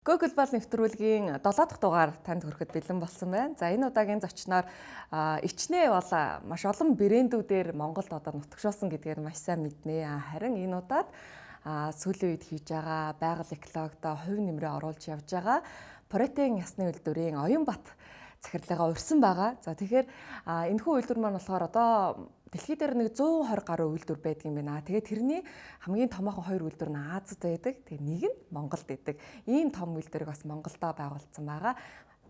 Go Global нэвтрүүлгийн 7 дахь дугаар танд хүрэхэд бэлэн болсон байна. За, энэ удаагийн зочноор ичнэ бол маш олон брэндүүдээр Монголд одоо нутагшуулсан гэдгээр маш сайн мэднэ. Харин энэ удаад сүүлийн үед хийж байгаа байгаль экологид хувь нэмрээ оруулж явж байгаа Протеин ясны үйлдвэрийн Оюнбат захирлыгаа урьсан байгаа. За, тэгэхээр энэхүү үйлдвэр маань болохоор одоо дэлхий дээр нэг 120 гаруй үйлдвэр байдаг юм байна. Тэгээд тэрний хамгийн томоохон хоёр үйлдвэр нь Азад байдаг. Тэгээд нэг нь Монголд байдаг. Ийм том үйлдвэрийг бас Монголдо байгуулсан байгаа.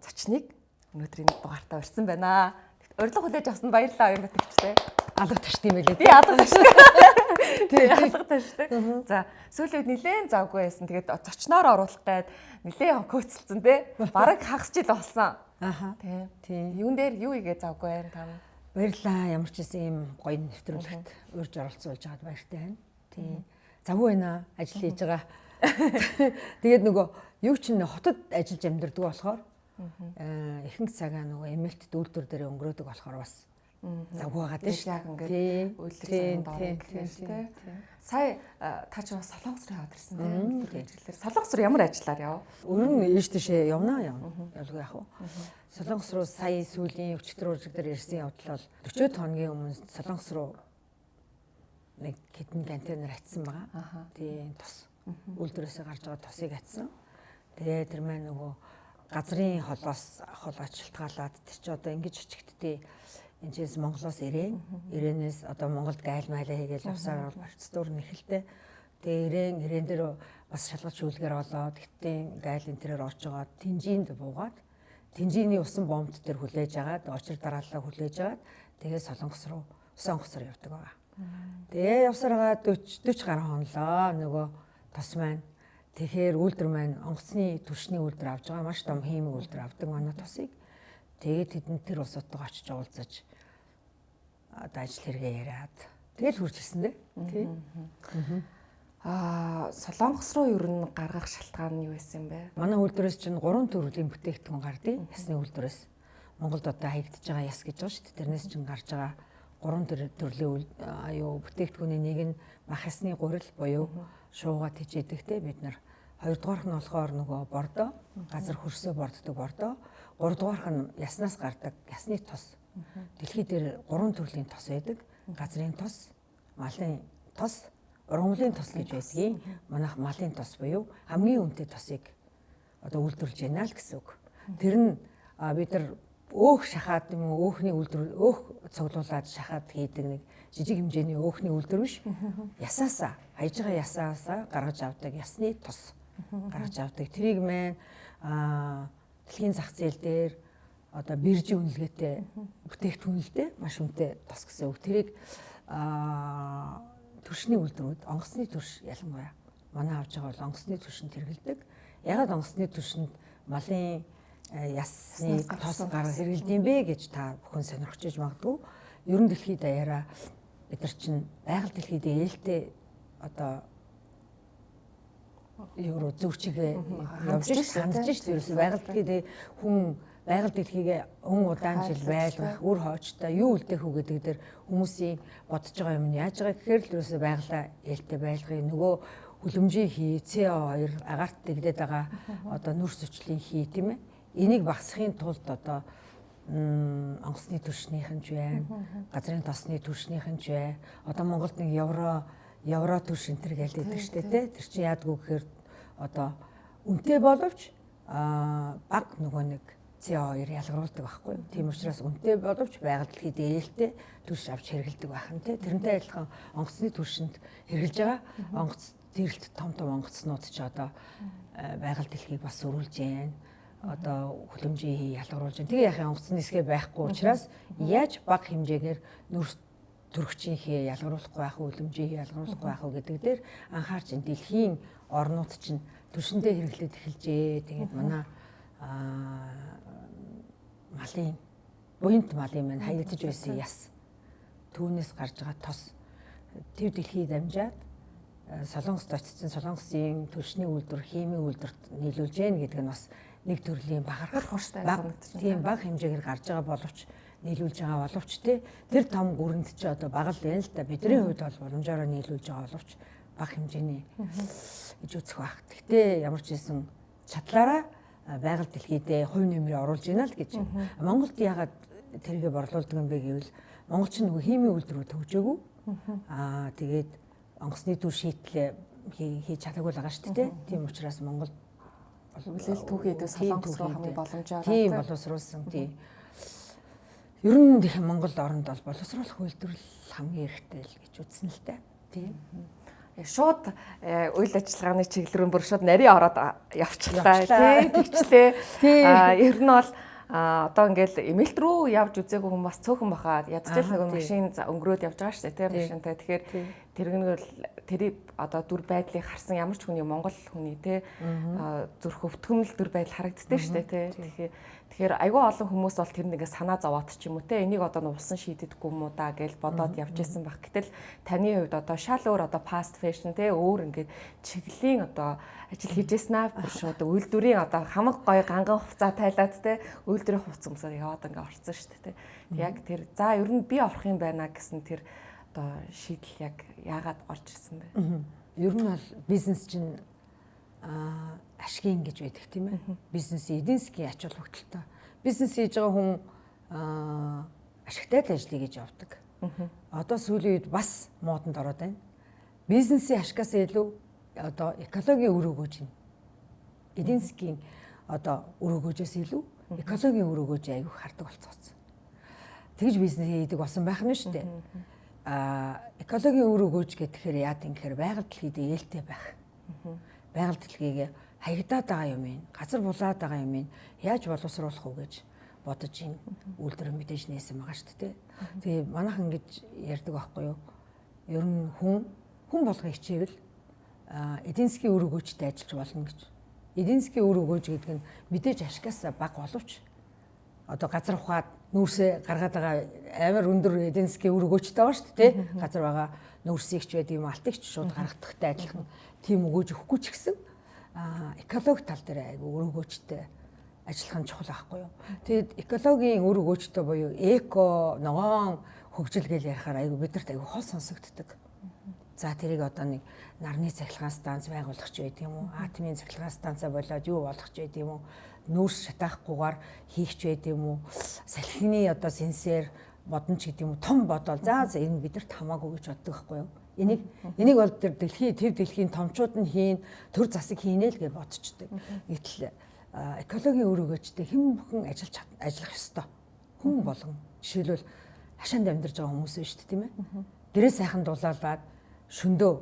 Зочныг өнөөдрийн дугаартаа урьсан байна. Урилга хүлээж авсанд баярлалаа, Оюнбат эгчтэй. Алга тарчт юм байлээ. Би алга тарчт. Тий, алга тарчт. За, сүүлийн үед нэлээд завгүй байсан. Тэгээд зочноор оруулах гээд нэлээд хөөцөлдсөн, тий. Бараг хагас жил болсон. Аха. Тий. Тий. Юун дээр юу хийгээ завгүй байна та? Баярлалаа. Ямар ч гэсэн ийм гоё нэвтрүүлэгт урьж оролцуулж байгаад баяртай байна. Тий. Завгүй байна. Ажил хийж байгаа. Тэгээд нөгөө юу чинь хотод ажиллаж амьдардаг болохоор ихэнх цагаа нөгөө эмээлт үйлдвэр дээр өнгөрөөдөг болохоор бас завгүй байгаа тийм шүү. Яг ингээд үйлдвэр доор гэхээр тий. Сая та ч бас Солонгос руу яваад ирсэн, тий. Солонгос руу ямар ажиллаар яв? Өрн ийш тийшээ явна явна. Ялгүй яах вэ? Солонгос руу сая сүүлийн өчигдөр үржиг дээр ирсэн явдал бол 40 хоногийн өмнө Солонгос руу нэг хэдэн контейнер атсан байгаа. Тийм, тос. Үйлдвэрээсээ гарч байгаа тосыг атсан. Тэгээ тэр маань нөгөө газрын холоос холоо шалтгаалаад тэр чи одоо ингэж өчигдтээ энэ чээс Монголоос ирээн. Ирээнээс одоо Монголд гайл майлаа хийгээл явсаар бол процедур нь эхэлтэй. Тэгээ ирээн дээр бас шалгалт шүүлгээр олоод гэтээ гайл энэ тэрээр орж байгаа тэнжинд буугаад тэнжиний усан бомбд дээр хүлээж агаад очир дараалал хүлээж агаад тэгээ Солонгос руу усан онгоцоор явдаг байгаа. Тэгээ явсараа 40 40 гаруй хонлоо нөгөө тос маань. Тэгэхээр үйлдвэр маань онгоцны түвшний үйлдвэр авч байгаа, маш том химик үйлдвэр авдаг манай тосыг. Тэгээд тэдэнд тэр улсуудтайгаа очиж уулзаж одоо ажил хэрэгээ яриад тэгэл хурж ирсэн дээ. Тий. Солонгос руу ер нь гаргах шалтгаан нь юу байсан юм бэ? Манай үйлдвэрээс чинь 3 төрлийн бүтээгдэхүүн гардыг. Ясны үйлдвэрээс. Монголд одоо хаягдж байгаа яс гэж байгаа шүү дээ. Тэрнээс чинь гарч байгаа 3 төрлийн юу бүтээгдэхүүний нэг нь мах ясны гурил буюу шууга тэжээдэг те бид нар. Хоёрдугаарх нь болохоор нөгөө бордоо, газар хөрсөө борддог бордоо. Гуравдугаарх нь яснаас гардаг ясны тос. Дэлхий дээр 3 төрлийн тос байдаг. Газрын тос, малын тос, ургамлын тос гэж байдгийг. Манайх малын тос буюу хамгийн үнэтэй тосыг одоо үйлдвэрлэж байна л гэсэн үг. Тэр нь бид нар өөх шахаад юм уу, өөхний үйлдвэр, өөх цуглуулад шахаад хийдэг нэг жижиг хэмжээний өөхний үйлдвэр биш. Ясаасаа, хаяж байгаа ясаасаа гаргаж авдаг ясны тос гаргаж авдаг. Тэрийг мэн дэлхийн зах зээл дээр одоо биржийн үнэлгээтэй бүтээгдэхүүн л дээ, маш үнэтэй тос гэсэн үг. Тэрийг төршний үйлдвэрүүд, онгоцны төрш ялангуяа манай авч байгаа бол онгоцны төршөнд хэрэгэлдэг. Ягаад онгоцны төршөнд малын ясны тос гаргаж хэрэгэлдэм бэ гэж та бүхэн сонирхож иж магадгүй. Ер нь дэлхийд даяараа бид нар чинь байгаль дэлхийд ээлтэй одоо юу руу зөв чигээ явж ш хандж ш. Ерөөсөө байгаль дэлхийд хүн байгаль дэлхийгээ өн удаан жил байлгах үр хоочтой юу үлдээх үү гэдэг дээр хүмүүсийн бодож байгаа юм нь яаж байгаа гэхээр л ерөөсөө байгалаа ээлтэй байлгахыг нөгөө хүлэмжийн хий CO2 агарт дэгдээд байгаа одоо нүрс өчлийн хий, тийм ээ. Энийг багасгахын тулд одоо онгоцны түвшнийх нь ч байна, газрын тосны түвшнийх нь ч бай. Одоо Монголд нэг евро түвш энэ төр гэлээд байдаг шүү дээ, тэ. Тэр чинь яадгүй гэхээр одоо үнэтэй боловч баг нөгөө нэг CO2 ялгаруулдаг байхгүй юу. Тийм учраас үнэтэй боловч байгаль дэлхийд ээлтэй түвш авч хэрэгэлдэг байх нь, тэ. Тэрнтэй адилхан онгоцны түвшинд хэрэгжилж байгаа. Онгоц тэрэлт том том онгоцнууд ч одоо байгаль дэлхийг бас өрүүлж байна. Одоо хүлэмжийн ялгаруулж байна. Тэгээ яхаа онгоцны нисгээ байхгүй учраас яаж бага хэмжээгээр нүрс төрөгчийн хээ ялгаруулахгүй байх уу, хүлэмжийн ялгаруулахгүй байх уу гэдэг дээр анхаарч энэ дэлхийн орнууд чинь түвшиндээ хэрэглээд эхэлжээ. Тэгээд манай малын буянт малын маань хаягдж байсан яс түүнээс гарч байгаа тос төв дэлхийд дамжаад Солонгост очсон, Солонгосын түвшний үйлдвэр, химийн үйлдвэрт нийлүүлж гэн гэдэг нь бас нэг төрлийн бахархал санагдчих. Тийм, бага хэмжээгээр гарч байгаа боловч нийлүүлж байгаа боловч те тэр том гүрэнд чи одоо бага л байна л да. Бидний хувьд бол боломжоор нийлүүлж байгаа боловч бага хэмжээний гэж үзэх байх. Гэхдээ ямар ч байсан чадлаараа байгаль дэлхийдээ хувь нэмрээ оруулж ийна л гэж. Монголд яагаад тэргээ борлуулдаг юм бэ гэвэл Монгол чинь нөгөө химийн үйлдвэр төгжөөгүй. Тэгээд онгоцны дүр шийтлээ хийж чадаагүй л байгаа шүү дээ. Тийм учраас Монгол хүлээл түүхий гэдэг Солонгос руу хамгийн боломжоор тийм боловсруулсан. Тийм. Ер нь Монгол оронд бол боловсруулах үйлдвэрлэл хамгийн хэрэгтэй л гэж үзсэн л дээ. Тийм. Шууд үйл ажиллагааны чиглэл рүү бүр шууд нарийн ороод явчихлаа тий, тэгчлээ. Ер нь бол одоо ингээл эмээлт рүү явж үзээгүй хүн бас цөөхөн баха. Ядчил нэг машин өнгөрөөд явж байгаа шүү дээ тий, машинтай. Тэгэхээр тэрэг тэрийг одоо дүр байдлыг харсан ямар ч хүний Монгол хүний тий зүрх өвтгөмөл дүр байдал харагддээ шүү дээ тий. Тэгэхээр айгүй олон хүмүүс бол тэр нэгээ санаа зовоот ч юм уу те, энийг одоо улсан шийдэдэггүй юм уу да гэж бодоод явж исэн баг. Гэтэл таны хувьд одоо шал өөр одоо fast fashion те, өөр ингээд чиглэлийн одоо ажил хийж яснаа бүр шууд үйлдвэрийн одоо хамаг гоё ганган хувцас тайлаад те, үйлдвэрийн хувцас өмсөөр яваад ингээд орцсон шүү дээ те. Яг тэр за ер нь би орох юм байна гэсэн тэр одоо шийдэл яг яагаад орж ирсэн бэ? Ер нь бол бизнес чинь ашигын гэж байдаг тийм ээ. Бизнесийн эдийн засгийн ач холбогдолтой. Бизнес хийж байгаа хүн ашигтай л ажиллая гэж явдаг. Одоо сүүлийн үед бас модонд ороод байна. Бизнесийн ашигаас илүү одоо экологийн үр өгөөж нь. Эдийн засгийн одоо үр өгөөжөөс илүү экологийн үр өгөөж айгүй хардаг болцооц. Тэгж бизнес хийдэг болсон байх нь шүү дээ. Экологийн үр өгөөж гэхээр яад юм гэхээр байгаль дэлхийд ээлтэй байх. Байгаль дэлхийг хаягдаад байгаа юм ин, газар булаад байгаа юм ин яаж боловсруулах уу гэж бодож энэ үйлдвэр мэдээж нээсэн байгаа шүү дээ. Тэгээ манайхан ингэж ярьдаг байхгүй юу? Ер нь хүн болгон хичээвэл эдийн засгийн үр өгөөжтэй ажиллаж болно гэж. Эдийн засгийн үр өгөөж гэдэг нь мэдээж ашигаас бага боловч одоо газар ухаад нүүрсээ гаргаад байгаа амар өндөр эдийн засгийн үр өгөөжтэй байгаа шүү дээ. Газар байгаа нүүрсийг ч байд юм алтыг ч шууд гаргадахтай адилхан тийм өгөөж өгөхгүй ч гэсэн экологи тал дээр айгүй үр өгөөжтэй ажиллах нь чухал байхгүй юу. Тэгэд экологийн үр өгөөжтэй буюу эко ногоон хөгжил гэж ярихаар айгүй бидэрт айгүй хол сонсогддог. За тэрийг одоо нэг нарны цахилгаан станц байгуулах ч байд юм уу, атомын цахилгаан станцаа болоод юу болох ч байд юм уу, нүүрс шатаахгүйгээр хийх ч байд юм уу, салхины одоо сенсор бодон ч гэдэг юм уу, том бодоол за энэ бидэрт хамаагүй гэж боддог байхгүй юу. Энийг бол тэр дэлхийн төв дэлхийн томчууд нь хийн, төр засаг хийнэ л гэж бодчихдээ. Гэтэл экологийн үр өгөөжтэй хэн бүхэн ажиллах ёстой. Хүн болгон. Жишээлбэл хашаанд амьдарч байгаа хүмүүс байна шүү дээ, тийм ээ. Гэрээ сайхан дулаалаад шөндөө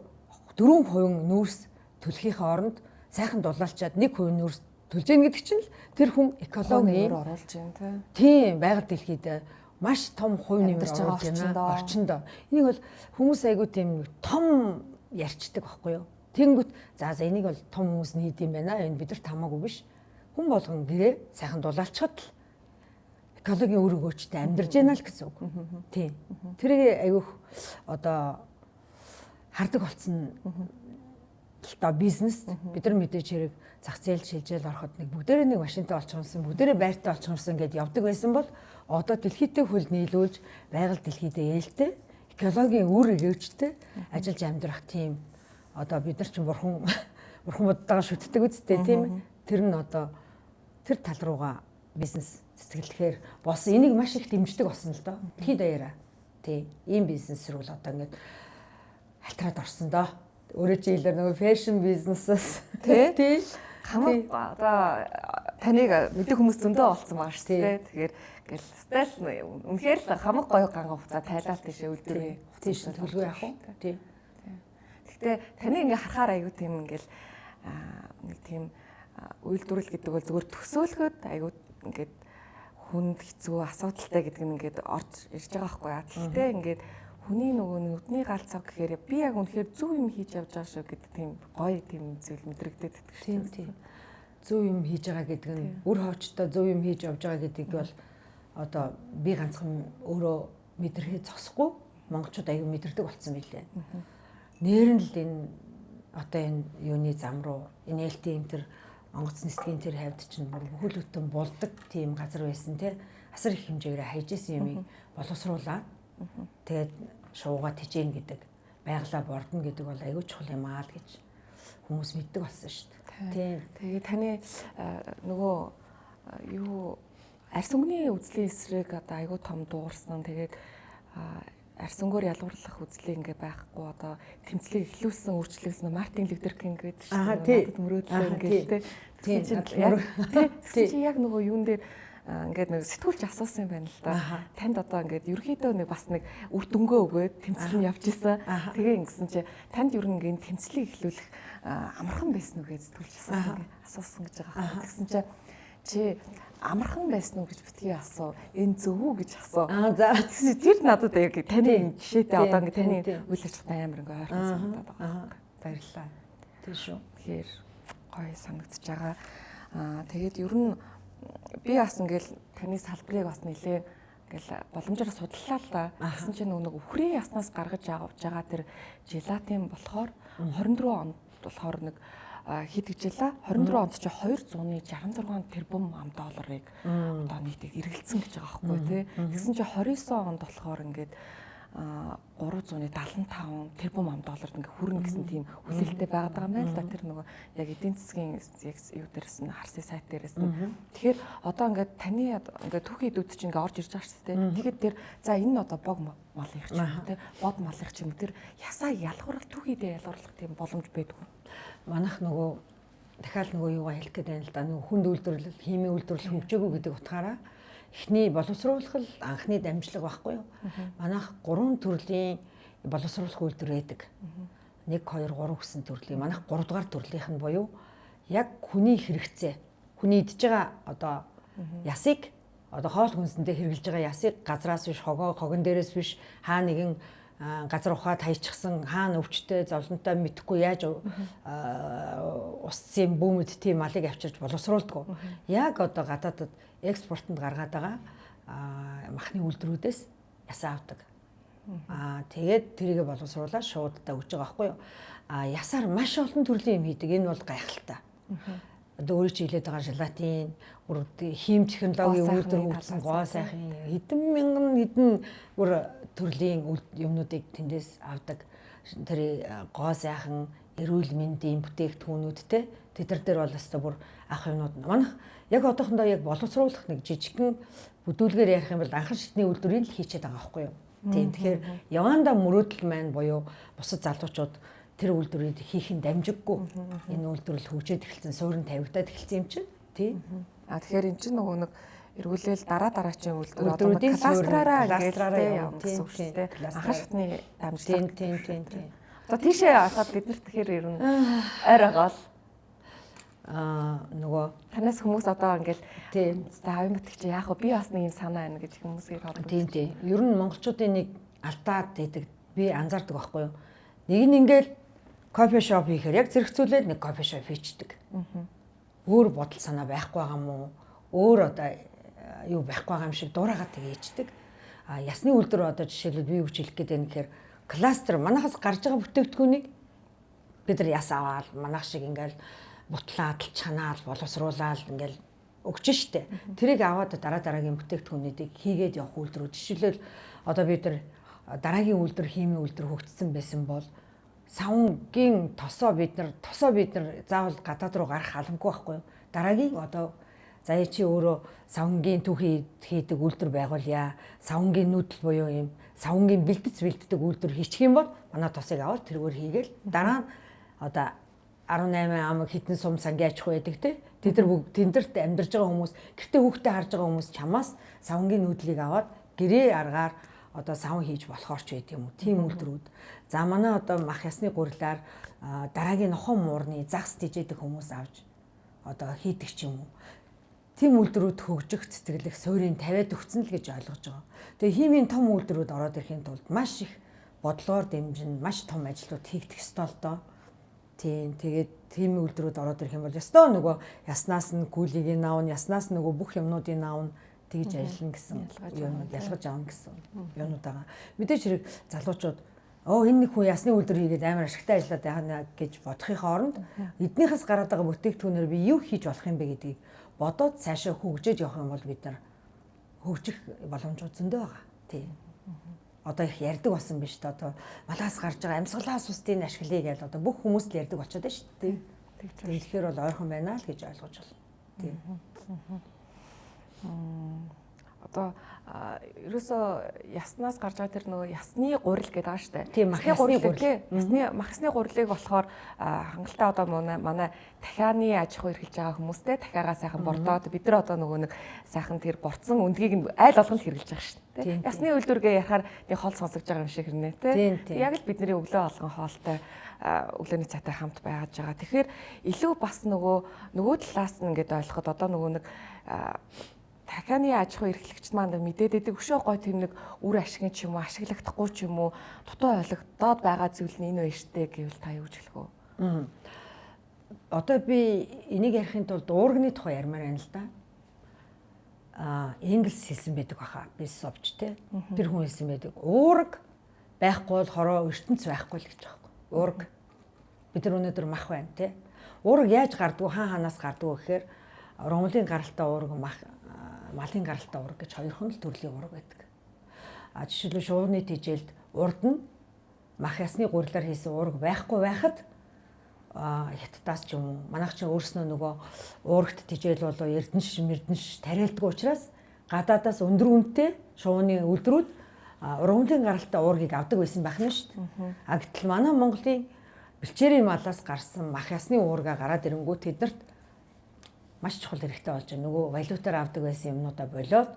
4% нүүрс төлөхийнхээ оронд сайхан дулаалчаад 1% нүүрс төлж гин гэдэг чинь л тэр хүн экологийн оруулж байна тийм. Тийм, байгаль дэлхийд маш том хувь нэмэр оруулж байна орчиндөө. Энийг бол хүмүүс айгүй тийм том ярьчдаг байхгүй юу? Тэнгүүт за энийг бол том хүмүүс нь хийд юм байна. Энэ бидэрт хамаагүй биш. Хүн болгон гэрээ сайхан дулаалчхад л экологийн үр өгөөжтэй амьдарч байна л гэсэн үг. Тийм. Тэрийг айгүйх одоо хардаг болсон л доо бизнес. Бид нар мэдээж хэрэг зах зээл шилжээл ороход нэг бүгдээрээ нэг машинтай олчихсон, бүгдээрээ байртай олчихсон гэдээ явдаг байсан бол одоо дэлхийдээ хөл нийлүүлж байгаль дэлхийдээ ээлтэй экологийн үр өгөөжтэй ажиллаж амьдрах тийм одоо бид нар чинь бурхан буддагаа шүтдэг үсттэй тийм ээ. Тэр нь одоо тэр тал руугаа бизнес цэцгэлэхээр болсон. Энийг маш их дэмждэг болсон л доо. Дэлхийд даяараа. Тий. Ийм бизнес рүү л одоо ингээд халтраад орсон доо. Өөрөө чи хэлээр нөгөө фэшн бизнесээс тий. Хамаг одоо таныг мэдэх хүмүүс зөндөө олцсон байгаа шүү дээ. Тэгэхээр ингээл стайл үнэхээр л хамаг гоё ганган хувцас тайлал тийшээ үйлдвэрийн тийш төлгөө яах вэ? Тий. Гэхдээ таныг ингээ харахаар айгүй тийм ингээл нэг тийм үйлдвэрлэл гэдэг бол зүгээр төсөөлөхөд айгүй ингээд хүнд хэцүү асуудалтай гэдэг нь ингээд орж ирж байгаа байхгүй яа. Гэхдээ ингээд хүний нөгөө нүдний гал цав гэхээр би яг үнэхээр зөв юм хийж явж байгаа шүү гэдэг тийм гоё тийм зүйл мэдрэгдээд байдаг шүү. Тийм тийм. Зөв юм хийж байгаа гэдэг нь үр хойчтой зөв юм хийж явж байгаа гэдгийг бол одоо би ганцхан өөрөө мэдрэхээ зогсохгүй монголчууд аягүй мэдэрдэг болсон билээ. Нэр нь л энэ одоо энэ юуны зам руу энэ ээлтийн тэр онгоц нислэгийн тэр хавьд чинь бүхэл бүтэн булдаг тийм газар байсан те. Асар их хэмжээгээр хайж исэн юмыг боловсруулаад тэгээд шууга тижээн гэдэг байглаа бордно гэдэг бол аягүй чухал юм аа л гэж хүмүүс мэддэг болсон шүү дээ. Тийм. Тэгээ таны нөгөө юу арьс өнгөний үзлийн эсрэг одоо айгүй том дуугарсан. Тэгээд арьс өнгөөр ялгуурлах үзлийг ингээ байхгүй одоо тэмцлийг эхлүүлсэн өөрчлөгсөн Мартин Лютер Кинг гэдэг шүү дээ. Надад мөрөөдлөө ингээ тий. Тэгсэн чинь яг нөгөө юун дээр ингээд нэг сэтгүүлч асуусан юм байна л да. Танд одоо ингээд ерөөхдөө нэг бас нэг үр дүнгөө өгөөд тэмцэл нь явж исэн. Тэгээ ингэсэн чи танд ер нь ингээд тэмцлийг эхлүүлэх амархан байсан уу гэж сэтгүүлч асуусан ингээ асуусан гэж байгаа юм. Тэгсэн чи чи амархан байсан уу гэж битгий асуу. Энэ зөв үү гэж асуу. Аа за. Тэр надад яг таны жишээтэй одоо ингээд таны үйл ажиллагаа амар ингээ ойрхон санагдаад байгаа. Баярлалаа. Тийм шүү. Тэгэхээр гоё санагдаж байгаа. Аа тэгээд ер нь би бас ингээл таны салбарыг бас нэлээ ингээл боломжоор судлаа л да. Тэгсэн чинь нөгөө үхрийн яснаас гаргаж авч байгаа тэр желатин болохоор 24 онд болохоор нэг хэд гэж ялаа 24 онд чи 266 тэрбум ам долларыг одоо нийтийг эргэлцсэн гэж байгаа байхгүй тий. Тэгсэн чи 29 онд болохоор ингээд 375 тэрбум ам долларт ингээ хүрнэ гэсэн тийм хүлээлттэй байгаад байгаа юм байна л да. Тэр нөгөө яг эдийн засгийн яг юу дээрс нь харсын сайт дээрээс нь. Тэгэхээр одоо ингээд таны ингээд түүхий эдүүд чинь ингээ орж ирж байгаа шүү дээ. Тэгэхээр тэр за энэ нь одоо бог малынх ч юм уу те бод малынх ч юм тэр ясаа ялгуурлах түүхийдээ ялгуурлах тийм боломж байдгүй. Манайх нөгөө дахиад нөгөө юугаа хэлэх гээд байна л да. Нөгөө хүнд үйлдвэрлэл, химийн үйлдвэрлэл хөгжөөгүй гэдэг утгаараа эхний боловсруулах л анхны дамжлага байхгүй юу? Манайх 3 төрлийн боловсруулах үйлдвэр байдаг. 1 2 3 гэсэн төрлийн. Манайх 3 дугаар төрлийнх нь буюу яг хүний хэрэгцээ, хүний идж байгаа одоо ясыг одоо хоол хүнсэндээ хэрэглэж байгаа ясыг газраас биш, хогон дээрээс биш, хаа нэгэн газар ухаад хайчихсан, хаана өвчтэй, зовлонтой мэдэхгүй яаж ус юм бүүмэд тийм малыг авчирч боловсруулдаг. Яг одоо гадаадад экспортод гаргаад байгаа махны үйлдвэрүүдээс ясаа авдаг. Тэгээд тэрийгэ боловсруулаад шууддаа өгч байгаа байхгүй юу? Ясаар маш олон төрлийн юм хийдэг. Энэ бол гайхалтай. Одоо өөрөө чи хэлээд байгаа желатин, хим технологийн үйлдвэр хөгжсөн гоо сайхан хэдэн мянган хэдэн бүр төрлийн юмнуудыг тэндээс авдаг. Тэр гоо сайхан эрүүл мэндийн бүтээгдэхүүнүүдтэй тэд нар дээр бол өстой бүр авах юмнууд. Манайх яг одоохондоо яг боловсруулах нэг жижигхэн бүдүүлгээр ярих юм бол анхан шатны үйлдвэрийг л хийчихэд байгаа байхгүй юу? Тийм. Тэгэхээр явандаа мөрөөдөл маань буюу бусад залуучууд тэр үйлдвэрийг хийх нь дамжиггүй. Энэ үйлдвэрлэл хөгжөөд эхэлсэн, суурин тавигдаад эхэлсэн юм чинь. Тий. А тэгэхээр эн чинь нөгөө нэг эргүүлээл дараа дараачийн үйлдвэр одоо кластераараа ингээл явна гэсэн үг шүү дээ. Анхан шатны дамжлага. Тийм. Одоо тийшээ ороход бид нарт тэгэхээр ер нь ойр байгаа л нөгөө танаас хүмүүс одоо ингээл тийм за оюун батгч яах вэ? Би бас нэг юм санаа байна гэж хүмүүсээр холбогдсон. Тийм. Ер нь монголчуудын нэг алдаад байдаг би анзаардаг байхгүй юу? Нэг нь ингээл кофе шоп хийхээр яг зэрэгцүүлээд нэг кофе шоп хийчдэг. Өөр бодол санаа байхгүй байгаа юм уу? Өөр одоо юу байхгүй байгаа юм шиг дураагаад тэг хийчдэг. А ясны үйлдвэр одоо жишээлбэл би юу гэж хэлэх гээд байна гэхээр кластер манахаас гарч байгаа бүтээгдэхүүнийг бид нар яс аваад манах шиг ингээл бутлаад чанаал боловсруулаад ингээл өгч штэ. Тэрийг аваад дараа дараагийн бүтээгдэхүүнүүдийг хийгээд явах үйлдвэрүүд. Жишээлбэл одоо бид нар дараагийн үйлдвэр химийн үйлдвэр хөгжсөн байсан бол савнгийн тосоо бид нар заавал гадаад руу гарах халамгүй байхгүй юу? Дараагийн одоо заяа чи өөрөө савнгийн түүхий хийдэг үйлдвэр байгуулъя. Савнгийн нүүдэл буюу юм савнгийн бэлдэц бэлддэг үйлдвэр хийчих юм бол манай тосыг аваад тэргээр хийгээл дараа нь одоо 18 ам хитэн сум сангийн аж ахуй байдаг те. Тэд нар бүгд тэндэрт амьдарч байгаа хүмүүс, гэртээ хүүхдээ харж байгаа хүмүүс чамаас савнгийн нүүдлийг аваад гэрээ аргаар одоо савн хийж болохоор ч байд юм уу. Тийм үйлдвэрүүд. За манай одоо мах ясны гурилаар дараагийн нохон муурны загас тижээдэг хүмүүс авч одоо хийдэг ч юм уу. Тийм үйлдвэрүүд хөгжих, цэцэглэх, суурийг тавиад өгсөн л гэж ойлгож байгаа. Тэгээ химийн том үйлдвэрүүд ороод ирэхийн тулд маш их бодлогоор дэмжин, маш том ажлууд хийгдэх ёстой л доо. Тийм, тэгээд тийм үйлдвэрүүд ороод ирэх юм бол ёстой нөгөө яснаас нь гүйлийг наавна, яснаас нөгөө бүх юмнуудыг наавна тэгж ажиллана гэсэн юмнууд ялгаж авна гэсэн юмнууд байгаа. Мэдээж хэрэг залуучууд энэ нэг хүн ясны үйлдвэр хийгээд амар ашигтай ажиллаад байна гэж бодохын оронд эднийхээс гараад байгаа бүтээгдэхүүнээр би юу хийж болох юм бэ гэдгийг бодоод цаашаа хөгжиж явах юм бол бид нар хөгжих боломжууд зөндөө байгаа. Тийм. Одоо их ярьдаг болсон биш үү? Одоо малаас гарч байгаа амьсгалаас устын ашиглая гэж одоо бүх хүмүүс л ярьдаг болчиход байна шүү дээ. Тэгэхээр бол ойрхон байна л гэж ойлгож байна. Тийм. Одоо ерөөсөө яснаас гарч байгаа тэр нөгөө ясны гурил гэдэг байгаа шүү дээ. Тийм, мах ясны гурил. Ясны махсны гурилыг болохоор хангалттай одоо манай дахианы аж ахуй эрхэлж байгаа хүмүүстэй дахиагаа сайхан бордоод бид нар одоо нөгөө нэг сайхан тэр борцсон өндгийг нь айл болгонд хэрэглэж байгаа шүү дээ. Ясны үйлдвэргээ ярихаар нэг хол сонсогдож байгаа юм шиг хэрнээ тий. Яг л бидний өглөө болгон хоолтой өглөөний цайтай хамт байгаад байгаа. Тэгэхээр илүү бас нөгөө талаас нь ингээд ойлгоход одоо нөгөө нэг дахианы аж ахуй эрхлэгчд маань мэдээд байдаг өшөө гой тэр нэг үр ашигын ч юм уу ашиглахдахгүй ч юм уу дутуу ойлгодоод байгаа зүйл нь энэ байна штэ гэвэл та юу гэж хэлэх вэ? Одоо би энийг ярихын тулд уурганы тухай ярмаар байна л да. Энгельс хэлсэн байдаг баха. Бизнес овч те. Тэр хүн хэлсэн байдаг. Уург байхгүй бол хороо ертөнц байхгүй л гэж байгаа байхгүй. Уург. Бид нар өнөөдөр мах байна те. Уург яаж гардгуу хаан хаанаас гардгуу гэхээр ургамлын гаралтай уург, мах малын гаралтай уург гэж хоёрхан л төрлийн уург байдаг. А жишээлбэл шувууны тижээлд урд нь мах ясны гурилаар хийсэн уург байхгүй байхад хятадаас ч юм уу манайх ч өөрснөө нөгөө уурагт тижээл болоо эрдэнэш мэрдэнш тариалдгүй учраас гадаадаас өндөр үнэтэй шувууны үйлдвэрүүд ургамлын гаралтай уургийг авдаг байсан байх нь шүү дээ. А гэтэл манай Монголын бэлчээрийн малаас гарсан мах ясны уурга гараад ирэнгүүт тэднэрт маш чухал хэрэгтэй болж байна. Нөгөө валютаар авдаг байсан юмнуудаа болиод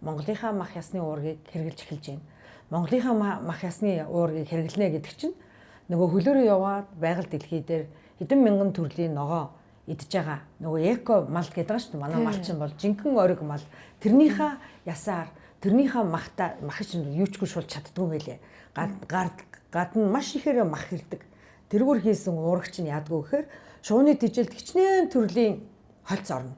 Монголынхаа мах ясны уургийг хэрэгжилж эхэлж байна. Монголынхаа мах ясны уургийг хэрэглэнэ гэдэг чинь нөгөө хөлөөрөө яваад байгаль дэлхий дээр хэдэн мянган төрлийн ногоо идж байгаа. Нөгөө эко мал гэдэг байгаа шүү дээ. Манай мал чинь бол жинхэнэ ориг мал. Тэрнийхээ ясаар, тэрнийхээ махта мах чинь юу ч гүшүүлж чаддгүй мэлээ. Гадна маш ихээр мах хэрдэг. Тэргүүр хийсэн уураг чинь яадгүй гэхээр шууны тижээлд хичнээн төрлийн хольц орно.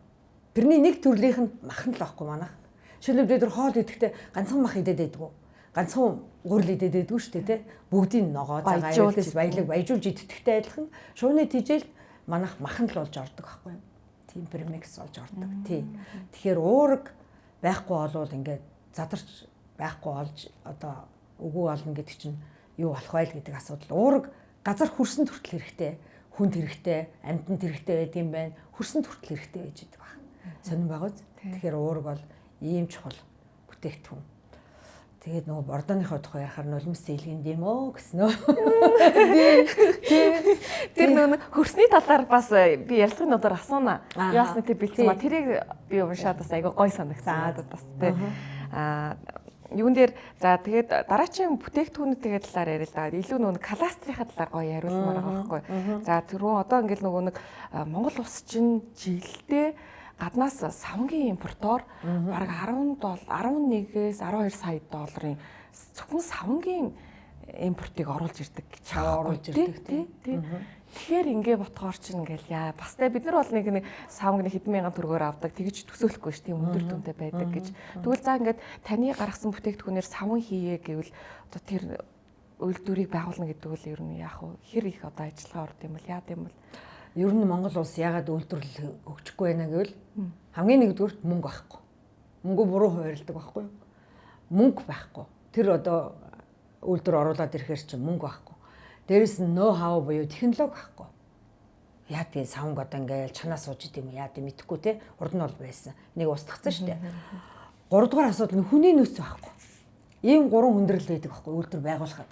Тэрний нэг төрлийнх нь мах нь л байхгүй манайх. Жишээлбэл бид нар хоол идэхдээ ганцхан мах идээд байдгүй. Ганцхан гурил идээд байдгүй шүү дээ, тэ. Бүгдийн ногоо цагаан аюулс баялаг баяжуулж иддэхтэй адилхан шууны тижээлд манайх мах нь л болж ордог байхгүй юу? Тийм премикс болж ордог. Тий. Тэгэхээр уураг байхгүй болвол ингээд задарч байхгүй болж одоо үгүй болно гэдэг чинь юу болох вэ гэдэг асуудал. Уураг газар хөрсөн хүртэл хэрэгтэй, хүнд хэрэгтэй, амьтанд хэрэгтэй байдаг юм байна. Хөрсөн хүртэл хэрэгтэй байж идэг баг. Сонирн байгаа биз? Тэгэхээр уураг бол ийм чухал бүтээгдэхүүн. Тэгээд нөгөө бордооныхоо тухай ярихаар нулимс зээлгэнд юм оо гэсэн нөө. Тэр нөгөө хөрсний талаар бас би ярилцлагын дундаар асууна. Яасны тэр бэлдсэн ба тэрийг би уншаад бас айгүй гой санагдсан надад бас тий. Юун дээр за тэгээд дараагийн бүтээгдэхүүнүүдийн талаар яриа л да. Илүү нөгөө кластерийнхаа талаар гоё яриулмаар байгаа байхгүй. За түрүүн одоо ингээл нөгөө нэг Монгол улс чинь жилдээ гаднаас савнгийн импортоор бараг 11-ээс 12 сая долларын зөвхөн савнгийн импортыг оруулж ирдэг гэж оруулж ирдэг тий. Тэгэхээр ингээ ботхоор чинь ингээл яа бас тэ бид нар бол нэг савнг нэг хэдэн мянган төгрөгөөр авдаг тэгж төсөөлөхгүй ш тийм өндөр дүнтэй байдаг гэж. Тэгвэл за ингээд таны гаргасан бүтээгдэхүүнээр савн хийе гэвэл одоо тэр үйлдвэрийг байгуулна гэдэг үл ер нь яах вэ? Хэр их одоо ажиллагаа орд юм бол яад юм бол? Ер нь Монгол улс яагаад үйлдвэрлэл хөгжихгүй байна гэвэл хамгийн нэгдүгürt мөнгө байхгүй. Мөнгө буруу хувиралдаг байхгүй юу? Мөнгө байхгүй. Тэр одоо үйлдвэр оруулаад ирэхээр чинь мөнгө байхгүй. Дээрэс нь ноу хау буюу технологи байхгүй. Яа тийм савнг одоо ингээл чанаа сууж идэм юм яа тийм мэдэхгүй те. Урд нь бол байсан. Энийг устгацсан шүү дээ. Гуравдугаар асуудал нь хүний нөөц байхгүй. Ийм гурван хүндрэл байдаг байхгүй үйлдвэр байгуулахад.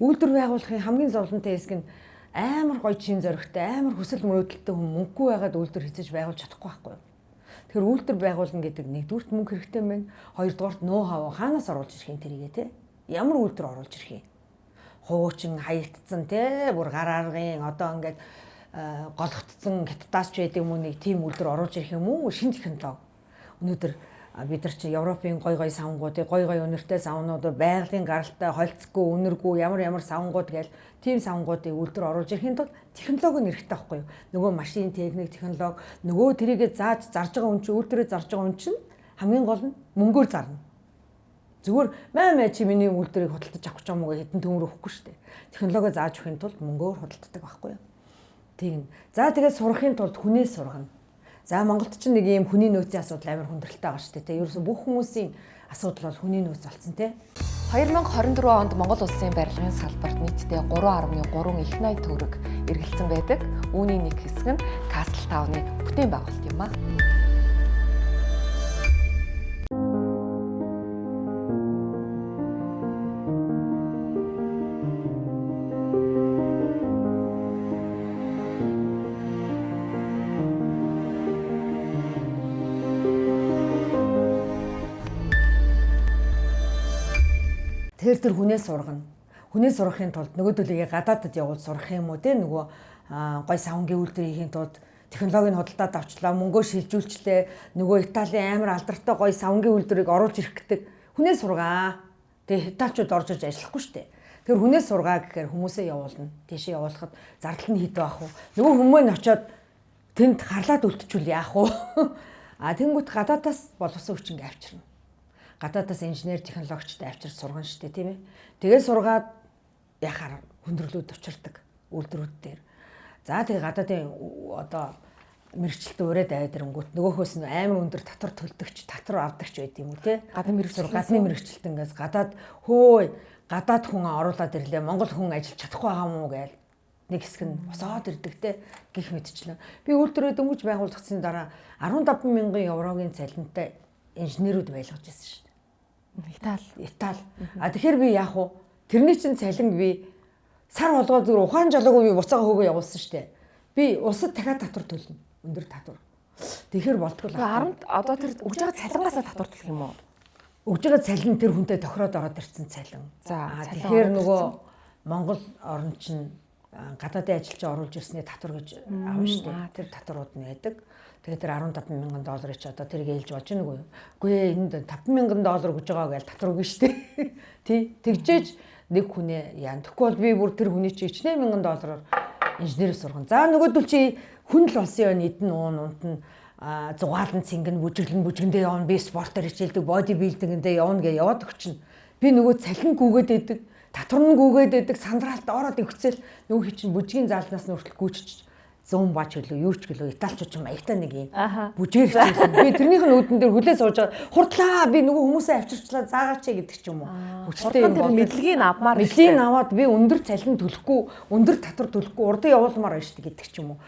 Үйлдвэр байгуулахын хамгийн зовлонтой хэсэг нь амар гоё чин зоригтой, амар хүсэл мөрөөдөлтэй хүн мөнгөгүй байгаад үйлдвэр хийцэж байгуулж чадахгүй байхгүй юу? Тэгэхээр үйлдвэр байгуулна гэдэг нэгдүгürt мөнгө хэрэгтэй байна. Хоёрдугаарт ноу хав хаанаас оруулж ирэх юм тэрийгээ те? Ямар үйлдвэр оруулж ирэх юм? Хуучин хаягдсан те, бүр гар аргын одоо ингээд голготцсон хятадаас ч байдаг юм уу нэг тийм үйлдвэр оруулж ирэх юм уу? Шинэ технологи. Өнөөдөр бид нар чи Европын гой гой савнгуудыг гой гой үнэртэй савнууд байгалийн гаралтай холцгүй үнэргүй ямар ямар савнгууд гээл тийм савнгуудыг үйлдвэр оруулж ирэхийн тулд технологи нь хэрэгтэй байхгүй юу? Нөгөө машин техник технологи нөгөө тэрийгэ зааж зарж байгаа хүн чинь үйлдвэрээ зарж байгаа хүн чинь хамгийн гол нь мөнгөөр зарна. Зүгээр маа чи миний үйлдвэрийг худалдаж авах гэж юм уу хэдэн төмөр өгөхгүй шүү дээ. Технологи зааж өгөхийн тулд мөнгөөр худалддаг байхгүй юу? Тийм. За тэгээд сурахын тулд хүнээс сургана. За Монголд ч нэг ийм хүний нөөцийн асуудал амар хүндрэлтэй байгаа шүү дээ. Тэ ерөөсө бүх хүмүүсийн асуудал бол хүний нөөц болсон тэ. 2024 онд Монгол улсын барилгын салбарт нийтдээ 3.3 их 80 төгрөг эргэлзсэн байдаг. Үүний нэг хэсэг нь Castle Town-ы бүтээн байгуулалт юм а. Тэгэхээр тэр хүнээ сургана. Хүнээ сургахын тулд нөгөөдөлийг гадаадд явуул сурах юм уу те, нөгөө гой савнгийн үйлдвэр хийхин тулд технологиг худалдаад авчлаа, мөнгөө шилжүүлчлээ, нөгөө Италийн амар алдартай гой савнгийн үйлдвэрийг оруулж ирэх гэдэг. Хүнээ сургаа. Тэгээ италичууд орж иж ажиллахгүй шүү дээ. Тэр хүнээ сургаа гэхээр хүмүүсээ явуулна. Тийшээ явуулахад зардал нь хэд байх вэ? Нөгөө хүмүүн нь очиод тэнд харлаад үлдчихвэл яах вэ? А тэнгуут гадаадаас боловсон хүчин авчирна. Гадаадаас инженер технологичтой авчирч сургана шүү дээ, тийм ээ. Тэгээ сургаад яхаар хүндрэлүүд учирдаг үйлдвэрүүд дээр. За тэгээ гадаадын одоо мэрэгчлэлт ураад аваад ирэнгүүт нөгөөхөөс нь амар өндөр татвар төлдөгч, татвар авдагч байд юм уу те. Гадны мэрэгчлэл, гадны мэрэгчлэлт ингээс гадаад хөөе гадаад хүн оруулаад ирлээ, Монгол хүн ажиллаж чадахгүй байгаа юм уу гээл нэг хэсэг нь босоод ирдэг те гих мэтчлэн. Би үйлдвэрээ дөнгөж байгуулагдсаны дараа 15 мянган еврогийн цалинтай инженерүүд байлгаж ирсэн шүү дээ. Итали. Итали. А тэгэхээр би яах вэ? Тэрний чинь цалин би сар болгоод зүгээр ухаан жолоогүй би буцаага хөөгөө явуулсан шүү дээ. Би улсад дахиад татвар төлнө. Өндөр татвар. Тэгэхээр болтгол. 10 одоо тэр өгж байгаа цалингаасаа татвар төлөх юм уу? Өгж байгаа цалин тэр хүнтэй тохироод ороод ирсэн цалин. За тэгэхээр нөгөө Монгол орн чинь гадаадын ажилчид оруулж ирсний татвар гэж авна шүү дээ. Тэр татварууд нь байдаг. Тэгээд тэр 15 мянган долларыг чи одоо тэрийг ээлж болж гэнэ үгүй юу? Үгүй ээ, энд 5 мянган доллар өгж байгаа гэж татвар өгнө шүү дээ. Тий. Тэгжээж нэг хүнээ яа. Тэгэхгүй бол би бүр тэр хүний чи 1 мянган доллараар инженер сурган. За нөгөөдөл чи хүн л болсон юм, эдэн уун унт нь зугаалan цэнгэн бүжиглэн бүжгэндээ явна, би спортоор хичээлдэг, боди билдингэндээ явна гэж яваад өгчин. Би нөгөө цалин гүгээд идэг, татвар нь гүгээд идэг, сандраалт ороод өгцөл нөгөө хий чинь бүжгийн заалнаас нь хүртэл гүйчиж 100 бач хөлөө юу ч гэлөө италичууд ч маягтай нэг юм бүжгээр хичээсэн. Би тэрнийх нь үүдэн дээр хүлээ сууж хурдлаа, би нөгөө хүмүүсээ авчирчлаа заагаач гэдэг ч юм уу. Хүчтэй юм бол мэдлэгийг авмаар. Мэдлэгийг аваад би өндөр цалин төлөхгүй, өндөр татвар төлөхгүй урдын явуулмаар байна шүү дээ гэдэг ч юм уу.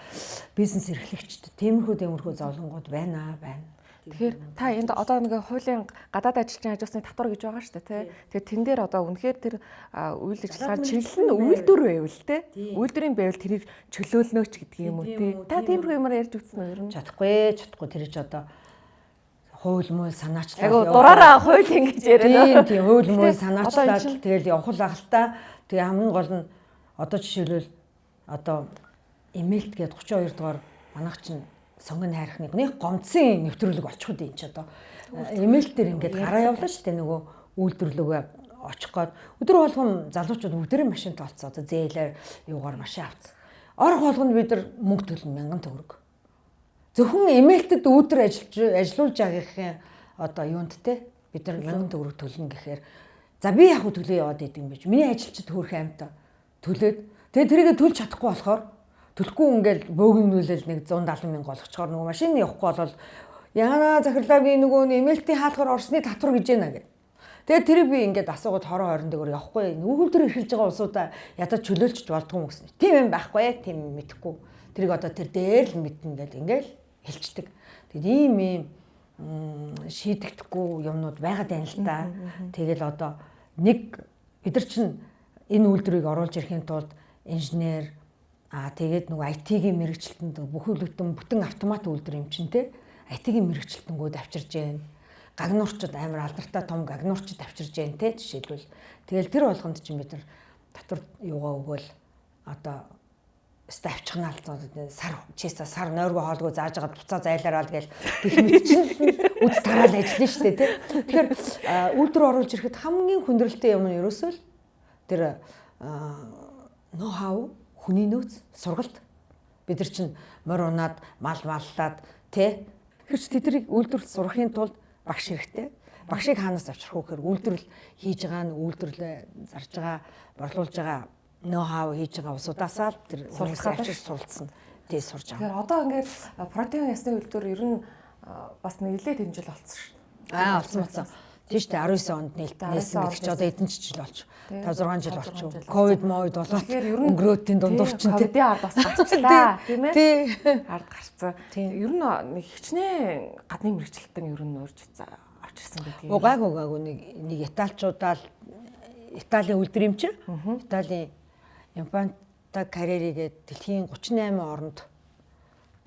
Бизнес эрхлэгчд тиймэрхүү зовлонгууд байна байна. Тэгэхээр та энд одоо нэг хуулийн гадаад ажилчийн хажуусны татвар гэж байгаа шүү дээ, тий. Тэгэхээр тэн дээр одоо үнэхээр тэр үйл ажиллагаа чиглэл нь үйлдвэр байвал тий. Үйлдвэрийн байвал тэрийг чөлөөлнө ч гэдэг юм уу тий. Та тиймэрхүү юмар ярьж үзсэн үү ер нь? Чадахгүй тэр чи одоо хууль муу санаачлал. Айгу дураараа хууль ингэж яриад. Тийм хууль муу санаачлал тэгэл явах л ах л та. Тэгээ хамгийн гол нь одоо жишээлбэл одоо эмээлт гээд 32 дугаар манайх чинь сонгон хайрхныг нэг гомдсон нэвтрүүлэг олчиход энэ ч одоо эмээлт дээр ингээд гараа явлаа шүү дээ, нөгөө үйлдвэрлэгөө очих гээд өдөр болгон залуучууд бүгдээрээ машин тоолцоо, одоо зээлээр юугаар машин авц. Орох болгонд бид нар мөнгө төлнө 1000 төгрөг. Зөвхөн эмээлтэд үүдэр ажиллуулж байгаагийн одоо юунд те бид нар 1000 төгрөг төлнө гэхээр за би яг төлөө яваад идэв юм биш. Миний ажилчид хөөрхөн амьта төлөөд тэгээ тэрийгэ төлж чадахгүй болохоор төлөхгүй ингээл бөөгнүүлэл нэг 170 мянга олгочхоор нөгөө машин явахгүй болол яана захирлаа би нөгөө эмээлтийн хаалгаар орсны татвар гэж яана гэх. Тэгээд тэрийг би ингээд асуугаад хороо 20 дэгээр явахгүй. Нөгөөх төр эрхэлж байгаа улсуудаа ядаж чөлөөлчих болдгоо юм гэсэн. Тийм юм байхгүй, тийм мэдэхгүй. Тэрийг одоо тэр дээр л мэднэ гэл ингээл хэлцдэг. Тэгээд ийм ийм шийдэгдэхгүй юмнууд байгаад байна л та. Тэгэл одоо нэг бид нар чинь энэ үйлдвэрийг оруулж ирэхийн тулд инженер тэгээд нөгөө IT-ийн мэрэгчлэлтэнд бүхэл бүтэн автомат үйлдвэр юм чинь те. IT-ийн мэрэгчлэлтэнгүүд авчирж जैन. Гагнуурчд амар алдартай том гагнуурчд авчирж जैन те жишээлбэл. Тэгэл тэр болгонд чинь бид нар татвар юугаа өгөөл одоо өстө авчихнаа л сар чээсээ сар нойргоо хоолгоо зааж агаад буцаа зайлаараа л гээл гэх мэт чинь үд тараал ажиллана шүү дээ те. Тэгэхээр үйлдвэр оруулж ирэхэд хамгийн хүндрэлтэй юм нь ерөөсөө л тэр ноу хау хүний нөөц, сургалт. Бид нар чинь морь унаад, мал маллаад тэ. Тэгэхээр чи тэднийг үйлдвэрлэл сурахын тулд багш хэрэгтэй. Багшийг хаанаас авчрах вэ гэхээр үйлдвэрлэл хийж байгаа нь үйлдвэрлэлээ зарж байгаа, борлуулж байгаа, ноу хау хийж байгаа улсуудаасаа л тэр суралцах суралцсан. Тэ сурж байгаа. Тэгэхээр одоо ингээд протеин ясны үйлдвэр ер нь бас нэлээд хэмжил олцсон шүү дээ. Олцсон. Тийм шүү дээ, 19 онд нээлтнээсэн гэдэг чи одоо эдэн ч жил болч 5 6 жил болчих. Ковид мовид болоод өнгөрөөдийн дундуур чинь ковидын ард бас гарчлаа, тийм ээ. Ард гарцсан. Ер нь нэг хичнээн гадны мэрэгчлэлтэн ер нь урьж авчирсан байдгийг. Гайгүй гайгүй нэг италчуудаа Италийн үйлдвэр юм чи. Италийн Импанта Карьери гэдэг дэлхийн 38 оронд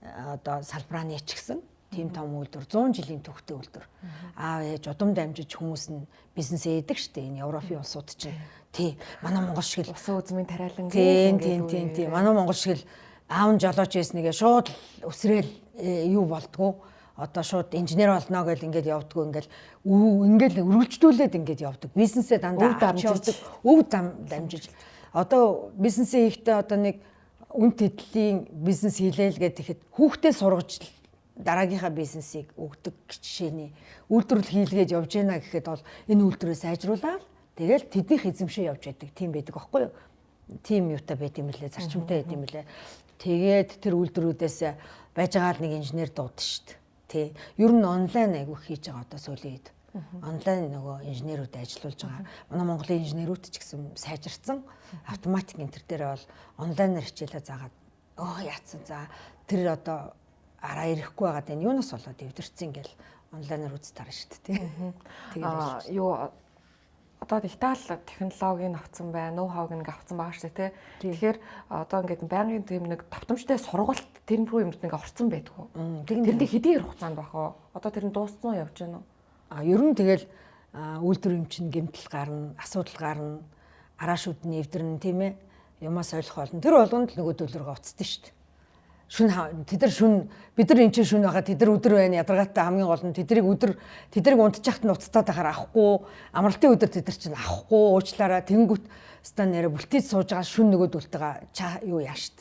одоо салбараа нээчихсэн. Тийм том үйлдвэр, 100 жилийн түүхтэй үйлдвэр. Аав ээж удам дамжиж хүмүүс нь бизнес ээдэг штэ, энэ Европын улсууд чинь. Тий. Манай Монгол шиг л усан үзмийн тариалан гэх. Тийм тийм тийм. Манай Монгол шиг л аав нь жолооч байснийгээ шууд өсрөөл юу болдгоо. Одоо шууд инженер болно гэл ингээд явдггүй, ингээл ингээл өргөлждүүлээд ингээд явдаг. Бизнесээ дандаа авч явдаг. Өв дамжиж. Одоо бизнесээ хийхдээ одоо нэг үн тэдлийн бизнес хийлээл гэдэг ихэд хүүхдээ сургаж дараагийнхаа бизнесийг өгдөг жишээний үйлдвэрлэл хийлгээд явж гэнэ гэхэд бол энэ үйлдвэрээ сайжруулаад тэгэл тэднийх эзэмшээ явж байдаг тийм байдаг аахгүй юу? Тийм юутай байт юм лээ, зарчимтай байт юм лээ. Тэгээд тэр үйлдвэрүүдээс байж байгаа л нэг инженер дуудана шүү дээ. Тэ. Ер нь онлайн айгүй хийж байгаа одоо сүүлийн үед. Онлайн нөгөө инженерүүд ажиллуулж байгаа. Манай Монголын инженерүүд ч гэсэн сайжирсан. Автоматик энэ төр дээр бол онлайнаар хичээлээ заагаад яатсан за тэр одоо араа ирэхгүй байгаад энэ юунаас болоод эвдэрсэн ингээл онлайнаар үз тарна шүү дээ. Тэгээд юу одоо Итали технологиг авцсан байна, ноу-хауг нэг авцсан байгаа шүү дээ, тий. Тэгэхээр одоо ингээд байнгын тийм нэг давтамжтай сургалт тэр рүү юмд нэг орцсон байдгүй. Тэрнтэй хэдийн хугацаанд байх вэ? Одоо тэр нь дууссан уу явж гэнэ үү? А ер нь тэгэл үйлдвэр юм чинь гэмтэл гарна, асуудал гарна, араа шүд нь эвдэрнэ, тийм ээ. Юмаа солих болно. Тэр болгонд л нөгөө төлөргөө уцдсан шүү дээ. Шүн тэд нар шүн бид нар эн чинь шүн байхад тэд нар өдөр байна, ядаргаатай хамгийн гол нь тэднийг өдөр тэднийг унтчихт нь уцтаад байхаар авахгүй, амралтын өдөр тэд нар чинь авахгүй, уучлаарай тэнгүүт стан нэрэ бүлтийд сууж байгаа шүн нөгөө дүлтэйгээ юу яа штт.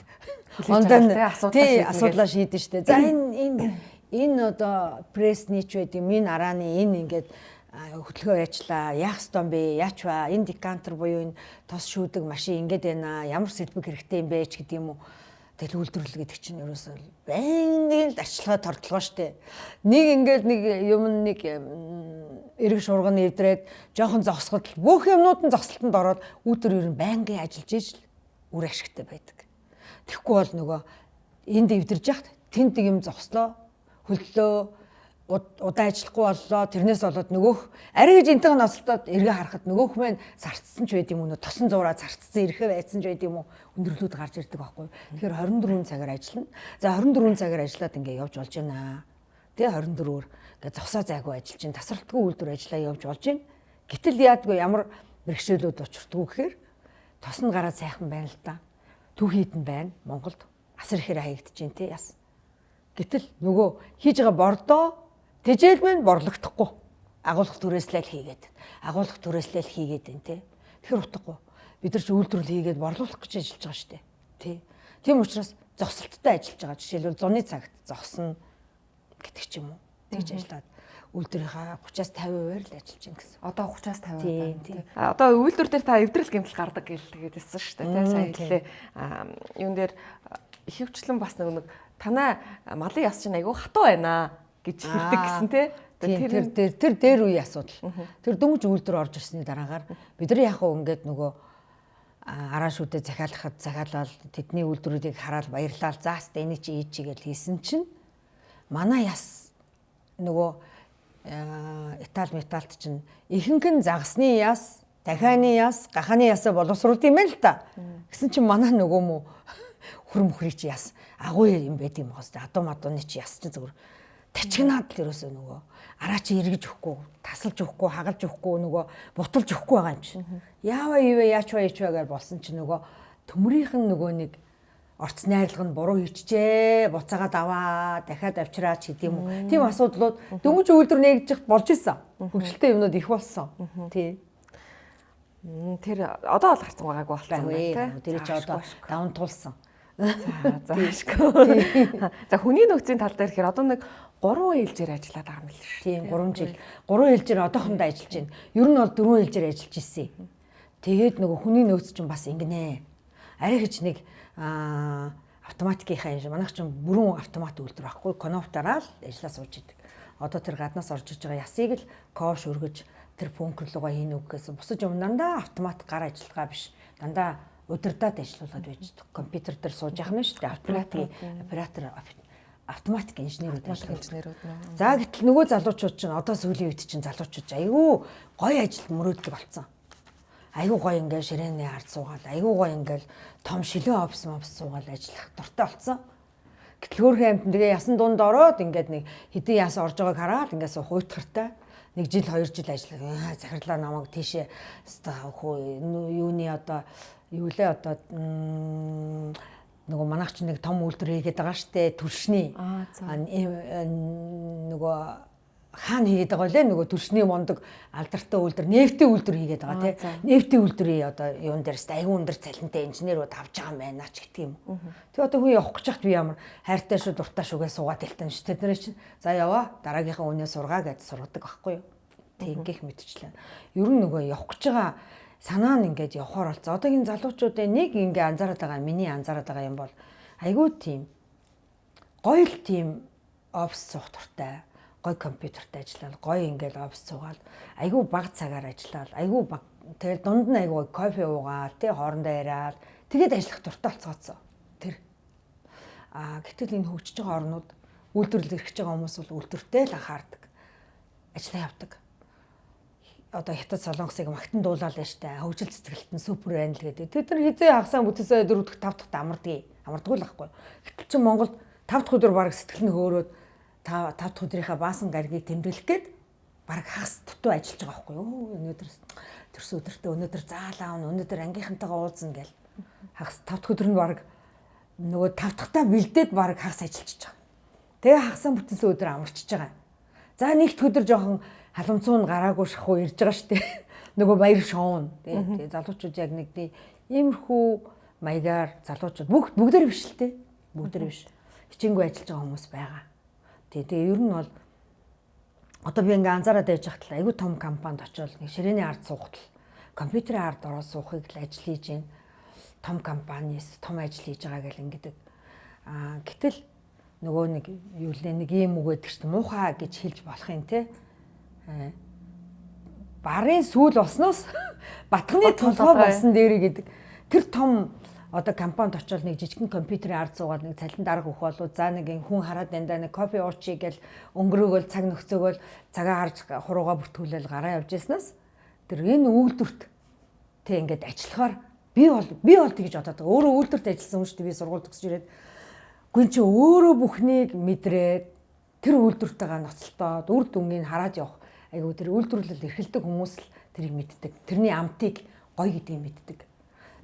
Онлайн тий асуудлаа шийдэн штт. За энэ энэ одоо прессний ч байд юм, энэ арааны энэ ингээд хөдөлгөөн яачлаа, яах ёстой юм бэ, яач ба, энэ декантер буюу энэ тос шүүдэг машин ингээд байна, ямар сэлбэг хэрэгтэй юм бэ ч гэдэг юм уу. Тэгэл үйлдвэрлэл гэдэг чинь ерөөсөө байнгын л арчилгаа тордлогоо штэ. Нэг ингээд нэг юм нэг эрэг шуурган эвдрээд жоохон зогсоход бүх юмнууд нь зогсолтонд ороод үйлдвэр ер нь байнгын ажиллаж ижил үр ашигтай байдаг. Тэгэхгүй бол нөгөө энд эвдэрж яхад тэнд юм зогслоо, хөллөө, удаан ажиллахгүй боллоо. Тэрнээс болоод нөгөөх арай гэж энтэйг нь осолдоод эргээ харахад нөгөөх мэн зарцсан ч байд юм уу, тосон зураа зарцсан ирэхэ байцсан ч байд юм уу, өндөрлүүд гарч ирдэг байхгүй. Тэгэхээр 24 цагаар ажиллана. За 24 цагаар ажиллаад ингээ явж болж байна. Тэгээ 24-өөр ингээ зогсоо зайгүй ажиллаж чинь тасралтгүй үйлдвэр ажиллаа явж болж байна. Гэтэл яадгүй ямар бэрхшээлүүд учирдгүй гэхээр тос нь гараад сайхан байна л да. Түүх хийдэн байна. Монголд асар ихээр хаягдж байна те яс. Гэтэл нөгөө хийж байгаа бордоо тэжээл мэн борлогдохгүй. Агуулгах түрээслэл хийгээд. Агуулгах түрээслэл хийгээд байна те. Тэгэхээр утгагүй. Бид нар ч үйлдвэрлэл хийгээд борлуулах гэж ажиллаж байгаа шүү дээ. Тэ. Тийм учраас зогсолттой ажиллаж байгаа. Жишээлбэл зуны цагт зогсно гэдэг ч юм уу. Тэгж ажиллаад үйлдвэрийнхаа 30-аас 50%-аар л ажиллаж байна гэсэн. Одоо 30-аас 50% байна. Одоо үйлдвэр дээр та эвдрэл гэмтэл гардаг гэл тэгээд хэлсэн шүү дээ. Тэ сая хэллээ. Юун дээр ихэвчлэн бас нэг танай малын яс чинь айгүй хатуу байна гэж хэлдэг гэсэн тий. Тэр дээр үе асуудал. Тэр дөнгөж үйлдвэр орж ирсний дараагаар бид нар яг хөө ингээд нөгөө араа шүдэ захиалахад захиалал тэдний үйлдвэрүүдийг хараад баярлал зааст энийг чи ийж чигээл хийсэн чинь манай яс нөгөө Итали металт чинь ихэнх нь загасны яс, дахианы яс, гахааны ясаа боловсруулд юм байна л да. Гэсэн чинь манай нөгөө мө хөр мөхрий чи яс агуу юм байд юм гоос адуу мадууны чи яс чи зүгээр тачигнаад л ерөөсөө нөгөө араа чи эргэж өгөхгүй, тасалж өгөхгүй, хагалж өгөхгүй, нөгөө буталж өгөхгүй байгаа юм чи. Яава ивэ яач ва ич ва гэж болсон чи нөгөө төмрийнх нь нөгөө нэг орц найрлага нь буруу хийчихээ, буцаагаад аваа, дахиад авчираач гэдэг юм уу. Тийм асуудлууд дөнгөж үйлдвэр нэгжих болж исэн. Хөгжилтэй юмнууд их болсон. Тий. Тэр одоо бол гарцсан байгаагүй болсон байна тий. Тэр чи одоо даван тулсан. За заашгүй. За хүний нөөцийн тал дээр ихээр одоо нэг 3 ээлжээр ажиллаад байгаа юм л шүү. Тийм 3 жил. 3 ээлжээр одоохондоо ажиллаж байна. Ер нь бол 4 ээлжээр ажиллаж ирсэн. Тэгээд нөгөө хүний нөөц чинь бас ингэнэ. Арай гэж нэг автоматикийнхаа юм шиг манайх чинь бүрэн автомат үйлдвэр байхгүй. Коноптараа л ажиллаа сууж идэг. Одоо тэр гаднаас орж иж байгаа ясыг л кош өргөж Тэр бункер руугаа хийнэ үг гэсэн. Бусад юм дандаа автомат гар ажиллагаа биш. Дандаа удирдаад ажиллуулад байж компьютер дээр сууж явах нь шүү дээ. Оператор, оператор, автоматик инженерүүд ажиллаж. За гэтэл нөгөө залуучууд чинь одоо сүүлийн үед чинь залуучууд айгүй гоё ажилд мөрөөддөг болсон. Айгүй гоё ингээл ширээний ард суугаал, айгүй гоё ингээл том шилэн офис мофис суугаал ажиллах дуртай болсон. Гэтэл хөөрхөн амтан тэгээ ясан дунд ороод ингээд нэг хэдэн яс орж байгааг хараад ингээд суух уйтгартай. Нэг жил 2 жил ажиллах. Захирлаа намайг тийшээ хөө юуны одоо юу лээ одоо нөгөө манайх ч нэг том үйлдвэр хийгээд байгаа штэ түлшний. Нөгөө хаана хийгээд байгаа лээ нөгөө түлшний мундаг алдартай үйлдвэр, нефтийн үйлдвэр хийгээд байгаа тий. Нефтийн үйлдвэрийн одоо юун дээр өстэй айгүй өндөр цалинтай инженерүүд авч байгаа юм байна ч гэдэг юм. Тэгээ одоо хүн явах гэж хахад би ямар хайртай шүү дуртай шүгээ суугаад хэлтэн шүү. Тэд нар чинь за яваа дараагийнхаа үнээ сургаа гэж сургадаг байхгүй юу. Тэг ингэх мэтчлээ. Ер нь нөгөө явах гэж байгаа санаа нь ингээд явхаар болцсон. Одоогийн залуучуудын нэг ингээ анзаараад байгаа, миний анзаараад байгаа юм бол айгүй тийм гоё л тийм офис суух дуртай, гоё компьютертэй ажиллаад, гоё ингээл офис суугаад, айгүй бага цагаар ажиллаад, айгүй бага тэгэл дунд нь айгүй кофе уугаад, тий хоорондоо яриад, тэгээд ажиллах дуртай болцгооцсон. Тэр. Аа гэтэл энэ хөгжиж байгаа орнууд үйлдвэрлэл эрхэж байгаа хүмүүс бол үйлдвэртэй л анхаардаг. Ажиллаа явдаг. Одоо Хятад Солонгосыг магтан дуулаад байна штэ. Хөгжил цэцгэлт нь супер байна л гэдэг. Тэд нар хизээ хагасаа бүтээсээ 4 дахь 5 дахь амардгийг. Амардгүй л байхгүй. Гэтэл чи Монголд 5 дахь өдөр бараг сэтгэл нь хөөрөөд 5 дахь өдрийнхаа баасан гаригийг тэмдэглэх гээд бараг хагас дутуу ажиллаж байгаа байхгүй юу. Өнөөдөр төрсөн өдөртөө өнөөдөр заалаа авна, өнөөдөр ангийнхантайгаа уулзна гэл. Хагас 5 дахь өдөр нь бараг нөгөө 5 дахьтаа бэлдээд бараг хагас ажиллаж байгаа. Тэгээ хагасаа бүтээсээ өдөр амарчиж байгаа. За нэгд өдөр жоохон халамцуу нь гараагүй шахуу ирж байгаа штэ. Нөгөө баяр шоун. Тэгээ залуучууд яг нэг иймэрхүү маягаар залуучууд бүгдээр биш л дээ. Бүгдээр биш. Хичээнгүй ажиллаж байгаа хүмүүс байгаа. Тэгээ ер нь бол одоо би ингээ анзаараад байж хахад л айгүй том компанид очивол нэг ширээний ард суухад л компьютерийн ард ороод суухыг л ажил хийж гин. Том компаниас том ажил хийж байгаа гэл ингэдэг. Аа гэтэл нөгөө нэг юу лээ нэг ийм үг байдаг чинь муухай гэж хэлж болох юм те. Барын сүүл болсноос батхны толгой болсон дээрээ гэдэг. Тэр том одоо компанид очиод нэг жижигхэн компьютерийн ард суугаад нэг цалин дарга өгөх болов за нэг хүн хараад дандаа нэг кофе уучий гэл өнгөрөөгөл цаг нөхцөөгөл цагаа харж хуруугаа бүртгүүлэл гараа явж яснаас тэр энэ үйлдвэрт тэг ингээд ажиллахаар би бол тэгж бодоод байгаа. Өөрөө үйлдвэрт ажилласан хүн шүү дээ. Би сургууль төгсөж ирээд гүн чи өөрөө бүхнийг мэдрээд тэр үйлдвэртэйгээ ноцолтоод үр дүнгийг хараад явах айгуу тэр үйлдвэрлэл эрхэлдэг хүмүүс л тэрийг мэддэг. Тэрний амтыг гоё гэдгийг мэддэг.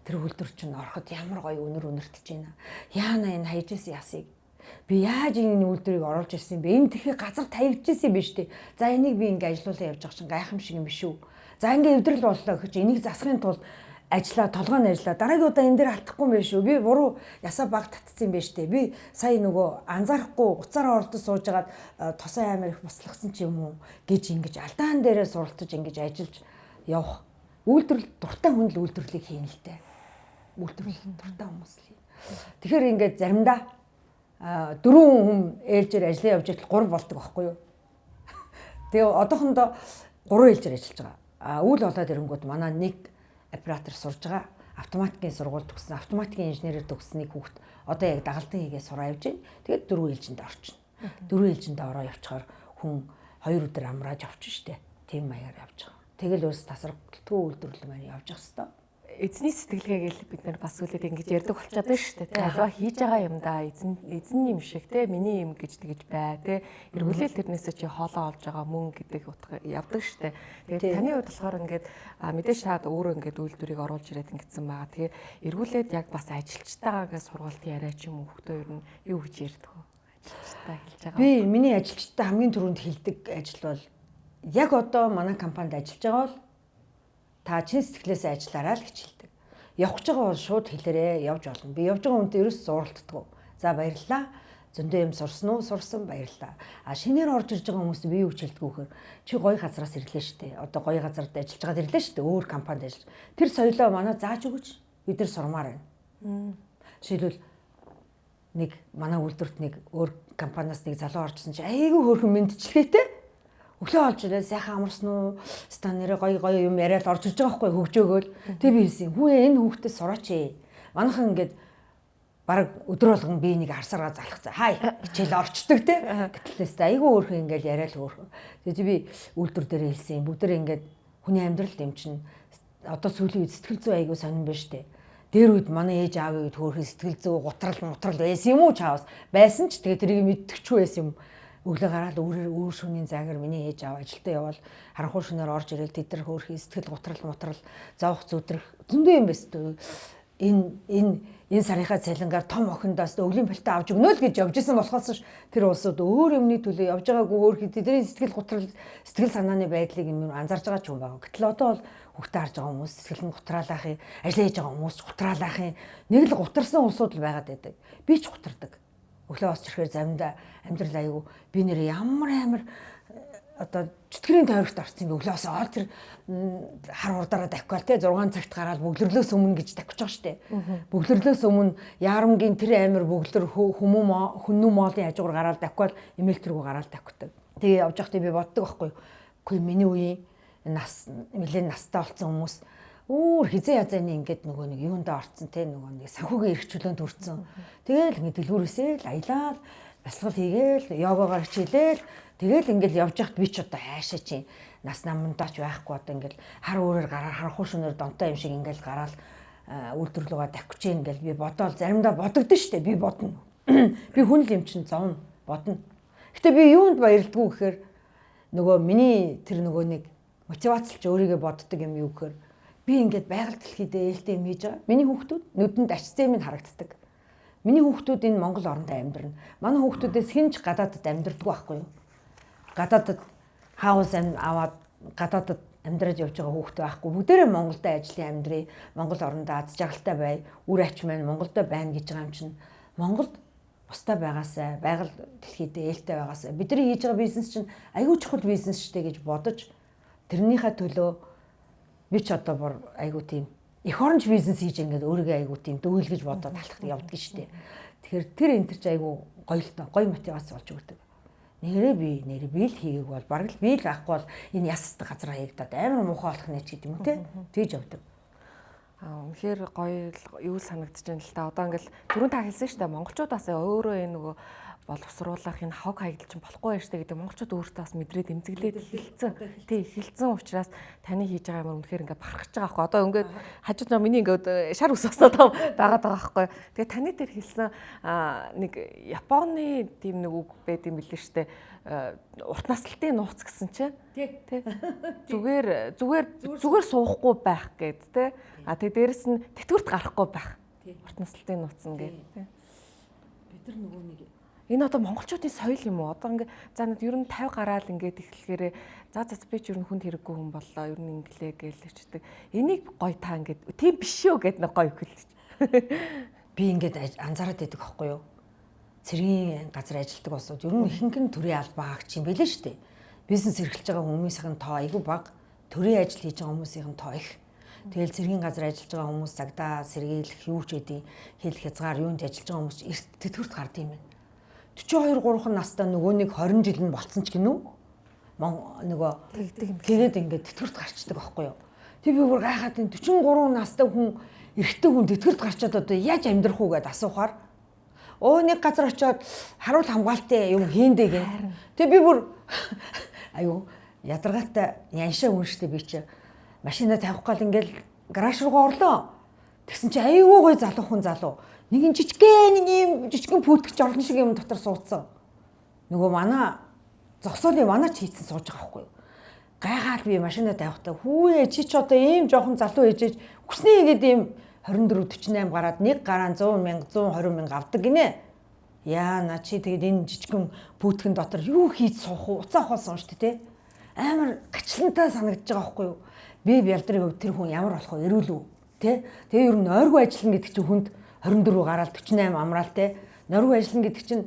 Тэр үйлдвэр чинь ороход ямар гоё үнэр үнэртэж байна. Яана энэ хайж исэн ясыг. Би яаж энэ үйлдвэрийг оруулж ирсэн бэ? Энэ тэрхий газар тавигдчихсэн юм биш үү? За энийг би ингээ ажиллуулаа явж байгаа чинь гайхамшиг юм биш үү? За ингээ эвдрэл боллоо гэж энийг засахын тулд ажиллаа, толгой нь ажиллаа. Дараагийн удаа энэ дээр алдахгүй юм биш үү? Би буруу ясаа баг татсан юм биш үү? Би сая нөгөө анзаарахгүй уцаараа ордож сууж агаад тосоо амар их буслахсан ч юм уу гэж ингэж алдаан дээрээ суралтаж ингэж ажиллаж явах. Үйлдвэрлэл дуртай хүн л үйлдвэрлэлийг хийнэ л дээ. Үйлдвэрлэл дуртай хүмүүс л хийнэ. Тэгэхээр ингээд заримдаа 4 хүн ээлжээр ажиллаа явж идэл 3 болдог байхгүй юу? Тэгээ одоохондоо 3 ээлжээр ажиллаж байгаа. А үйл болоод ирэнгүүт манай нэг оператор сурж байгаа. Автоматикийн сургууль төгссөн, автоматикийн инженерээр төгссөн нэг хүүхэд одоо яг дагалдан хийгээ сураа явж байна. Тэгээд 4 ээлжинд орчихно. 4 ээлжинд ороо явчихаар хүн 2 өдөр амрааж явчих штэ. Тийм маягаар явж байгаа. Тэгэл өөрс тасралтгүй үйлдвэрлэл маань явж явах хэвээр. Эзний сэтгэлгээ гэл бид нар бас үлээд ингэж ярьдаг болчиход байна шүү дээ. Аливаа хийж байгаа юмдаа эзэн юм шиг те миний юм гэж тэгэж бай те. Эргүүлэл тэрнээсээ чи хоолоо олж байгаа мөн гэдэг утга явдаг шүү дээ. Тэгээд таны хувьд болохоор ингээд мэдээж таад өөрөө ингээд үйлдвэрийг оруулж ирээд ингэсэн байгаа. Тэгээ эргүүлээд яг бас ажилчтайгаа сургалтын яриа ч юм уу хүүхдөө ер нь юу гэж ярьдаг вэ? Ажилчтай хэлж байгаа. Би миний ажилчтай хамгийн түрүүнд хэлдэг ажил бол яг одоо манай компанид ажиллаж байгаа бол та чин сэтгэлээсээ ажиллаарай л гэж хэлдэг. Явах гэж байгаа бол шууд хэлээрээ явж болно. Би явж байгаа хүнтэй ерөөс зуралтдаггүй. За баярлалаа. Зөндөө юм сурсан уу? Сурсан баярлалаа. А шинээр орж ирж байгаа хүмүүст би юу гэж хэлдэг вэ гэхээр чи гоё газараас ирлээ штэ. Одоо гоё газарт ажиллаж байгаад ирлээ штэ. Өөр компанид ажиллаж. Тэр соёлоо манай зааж өгөөч. Бид нар сурмаар байна. Жишээлбэл нэг манай үйлдвэрт нэг өөр компаниас нэг залуу оржсэн чи айгүй хөөрхөн мэдчилгээтэй. Өглөө олж ирээ сайхан амарсан уу? Стан нэрээ гоё гоё юм яриад орж ирж байгаа байхгүй хөгжөөгөөл. Тэг би хэлсэн. Хүүе энэ хүүхдээс сураач ээ. Манайхан ингээд бараг өдөр болгон би нэг харсараа залах. Хай хичээл орчдөг те. Гэтэл өстой айгүй өөрхөн ингээд яриад л өөрхөн. Тэгээ би үйлдвэр дээр хэлсэн. Бүгдээр ингээд хүний амьдрал юм чинь одоо сүүлийн үед сэтгэл зүй айгүй сонирн байна штэ. Дээр үед манай ээж аавын үед хөөрхөн сэтгэл зүй гутрал мутрал байсан юм уу чаавас байсан ч тэгээ тэрийг мэддэхчүү байсан юм. Өглөө гараад өөрөөр өөр шөнийн загар миний ээж аав ажилдаа явбал харанхуй шөнөөр орж ирэл тэд нар хөөрхөн сэтгэл гутрал мутрал зовх зүтрэх зөндөө юм байсан. Энэ сарынхаа цалингаар том охиндоос өвлийн пальто авч өгнө л гэж явж исэн болохоос тэр улсууд өөр юмны төлөө явж байгаагүй өөр тэдний сэтгэл гутрал сэтгэл санааны байдлыг юм анзаарч байгаа ч юм байна. Гэтэл одоо бол хүүхдээ харж байгаа хүмүүс сэтгэл нь гутраалаах юм, ажил хийж байгаа хүмүүс гутраалаах юм. Нэг л гутарсан улсууд л байгаад байдаг. Би ч гутардаг. Өглөө босч ирэхээр заримдаа амьдрал аягүй би нэр ямар амар одоо чөтгөрийн тойрогт орсон юм бэ. Өглөөс ол тэр хар хурдаараа давхиал те 6 цагт гараад бөглөрлөөс өмнө гэж давхиж байгаа штэ. Бөглөрлөөс өмнө Ярамгийн тэр амир бөглөр хүмүү хүннүү моолын хажуугаар гараад давхиал эмээл тэргүү гараад давхидаг. Тэгээ явж байхдаа би боддог байхгүй. Үгүй миний үеийн нас нэлээд настай болсон хүмүүс өөр хизээ язааны ингээд нөгөө нэг юундаа орцсон те нөгөө нэг санхүүгийн эрх чөлөөнд хүрсэн. Тэгээл ингээд дэлгүүрээсээ л аялал бясалгал хийгээл йогагаар хичээлээл тэгэл ингээл явж яхад би ч одоо хайшаа чи нас намандаач байхгүй одоо ингээл хар өөрөөр гараар харанхуй шөнөөр донтой юм шиг ингээл гараал үйлдвэр рүүгээ давхиж ингээл би бодоол заримдаа бодогдсон штэ би бодно. Би хүн л юм чин зовно бодно. Гэтэ би юунд баярлдаггүй гэхээр нөгөө миний тэр нөгөө нэг мотивацлж өөрийгөө боддог юм юу гэхээр би ингээд байгаль дэлхийдээ ээлтэй юм хийж байгаа. Миний хүүхдүүд нүдэнд ач зэм нь харагддаг. Миний хүүхдүүд энэ Монгол орондоо амьдрна. Манай хүүхдүүдээс хэн ч гадаадд амьдрдаггүй байхгүй юу? Гадаадд хаус аваад гадаадд амьдраж явж байгаа хүүхдүүд байхгүй. Бүгдээрээ Монголд ажлын амьдрий, Монгол орондоо аз жаргалтай бай, үр ач маань Монголдо байна гэж байгаа юм чинь Монголд бусдаа байгаасай, байгаль дэлхийдээ ээлтэй байгаасай. Бидний хийж байгаа бизнес чинь аюул чухал бизнес штэ гэж бодож тэрнийхээ төлөө би ч одоо бүр айгуу тийм эх оронч бизнес хийж ингээд өөрийгөө айгуу тийм дөөлгөж бодоод алхах явдаг штэ. Тэгэхээр тэр энэ төр чи айгуу гоё л доо, гоё мотивац болж өгдөг. Нэрээ би л хийгээг бол бараг л би л байхгүй бол энэ яс газар хаягдаад амар муухай болох нэ ч гэдэг юм уу те. Тэгж явдаг. Үнэхээр гоё юу санагдаж байна л та. Одоо ингээл түрүүн та хэлсэн шүү дээ. Монголчууд бас өөрөө энэ нөгөө боловсруулах энэ хог хаягдал чинь болохгүй байж тээ гэдэг монголчууд өөртөө бас мэдрээд эмзэглээд эхэлсэн. Тий, эхэлсэн учраас таны хийж байгаа юм үнэхээр ингээ бахархаж байгаа байхгүй. Одоо ингээд хажууд нь миний ингээд шар ус басаад байгаад байгаа байхгүй. Тэгээ таны дээр хэлсэн нэг Японы тийм нэг үг байд юм билээ шүү дээ. Урт наслалтын нууц гэсэн чинь. Тий. Зүгээр суухгүй байх гээд тий. А тэгээ дээрэс нь тэтгэврт гарахгүй байх. Урт наслалтын нууц нь гээд тий. Бид нар нөгөө нэг энэ одоо монголчуудын соёл юм уу? Одоо ингээ за нэг ер нь 50 гараал ингээд эхлэхээрээ за би ч ер нь хүнд хэрэггүй хүн боллоо. Ер нь инглээ гээл чдэг. Энийг гоё та ингээд тийм биш шүү гэд нэг гоё хэлж. Би ингээд анзаараад байдаг аахгүй юу? Цэргийн газар ажилладаг улсууд ер нь ихэнх нь төрийн албаа хаагч юм билээ шүү дээ. Бизнес эрхэлж байгаа хүмүүсийн тоо айгүй бага, төрийн ажил хийж байгаа хүмүүсийн тоо их. Тэгэл цэргийн газар ажиллаж байгаа хүмүүс цагдаа, сэргийлэх юу ч гэдэг хэл хязгаар юунд ажиллаж байгаа хүмүүс эрт тэтгэврт гард юм байна. 42 3 настай нөгөө нэг 20 жил нь болцсон ч гинүү. Нөгөө тэгээд ингээд тэтгэврт гарчдаг байхгүй юу? Тэг би бүр гайхаад энэ 43 настай хүн эрэгтэй хүн тэтгэврт гарчаад одоо яаж амьдрах уу гэдээ асуухаар нэг газар очиод харуул хамгаалтай юм хийндэ гин. Тэг би бүр аюу ядаргаатай яншаа хүн штэ би чи машина тавих гал ингээл гараж руугаа орлоо. Тэгсэн чи аюу гой залуу хүн залуу. Нэг юм жижигхэн нэг юм жижигхэн пүүтгэж орлон шиг юм дотор суудсан. Нөгөө манай зогсоолын манай ч хийцэн сууж байгаа байхгүй юу. Гайхаад би машина тавихтаа хүүе чи ч одоо ийм жоохон залуу ээжээж хүснээ гээд ийм 24 48 гараад нэг гараа 100 мянга 120 мянга авдаг гинэ. Яа на чи тэгээд энэ жижигхэн пүүтгэн дотор юу хийж суух вэ? Уцаа авах болсон шүү дээ тэ. Амар гачлантай санагдаж байгаа байхгүй юу? Би бялдрын хувьд тэр хүн ямар болох вэ? Эрүүл үү? Тэ? Тэгээ ер нь нойргүй ажиллана гэдэг чинь хүнд 24 гараал 48 амраал те. Нойргүй ажиллана гэдэг чинь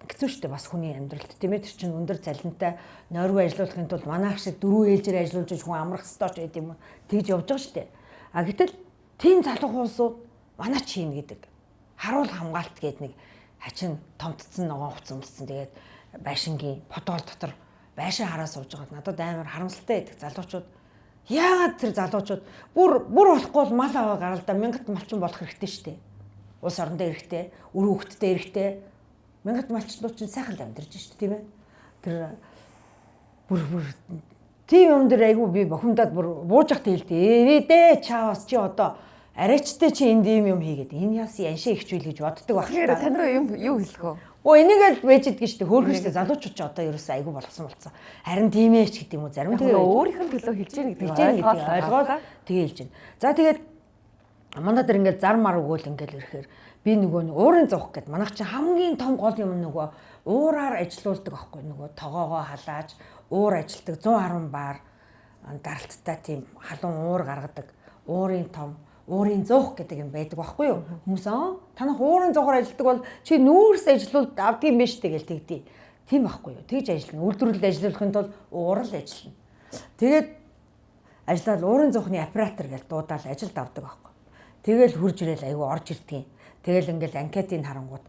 хэцүү шүү дээ бас хүний амьдралд тийм ээ. Тэр чинь өндөр цалинтай нойргүй ажиллуулахын тулд манайх шиг дөрөв ээлжээр ажиллуулж хүн амрах ёстой ч байд юм уу. Тэгж явж байгаа шүү дээ. А гэтэл тийм залуу улсууд манай ч хийнэ гэдэг. Харуул хамгаалт гээд нэг хачин томтцсон ногоон хувцас өмссөн. Тэгээд байшингийн подол дотор Байшин хараа сууж байгаад надад амар харамсалтай байдаг залуучууд. Яагаад тэр залуучууд бүр бүр болохгүй бол мал аваа гарал да мянгат малчин болох хэрэгтэй штэ. Улс орондоо эрэхтэй, үр хөвгтдээ эрэхтэй. Мянгат малчнууд чинь сайхан л амьдарч штэ, тийм ээ. Тэр бүр бүр тийм юм дээр айгүй би бохомдоод бүр бууж явах хэлдэг. Ээ чаавас чи одоо арайчтай чи энд ийм юм хийгээд энэ яас яншаа ихчүүл гэж боддог байх. Тэгэхээр тань руу юм юу хэлэх вэ? Оо энийг л байж идэх шүү дээ. Хөөрхөн шүү дээ. Залуучууд ч одоо ерөөсөө айгүй болгосон болцсон. Харин тийм ээ ч гэдэг юм уу. Зарим тэгээ өөрийнх нь төлөө хэлж яах гэдгийг ойлгоод тэгээ хэлж байна. За тэгээд манай дээр ингээд зар мар өгөөл ингээд ирэхээр би нөгөө уурын зовх гэд манайх чинь хамгийн том гол юм нөгөө уураар ажилуулдаг аахгүй нөгөө тогоогоо халааж уур ажилтдаг 110 бар даралттай тийм халуун уур гаргадаг уурын том уурын зуух гэдэг юм байдаг байхгүй юу? Хүмүүс аа танах уурын зуухаар ажилтдаг бол чи нүүрс ажилуул авдгийн биш тэгэл тэгдий. Тийм байхгүй юу? Тэгж ажиллана. Үйлдвэрлэлд ажиллахын тулд уурал ажиллана. Тэгээд ажиллаад уурын зуухны оператор гэж дуудаал ажилд авдаг байхгүй. Тэгэл хурж ирээл айгүй орж ирдгийн. Тэгэл ингээл анкетыг харангууд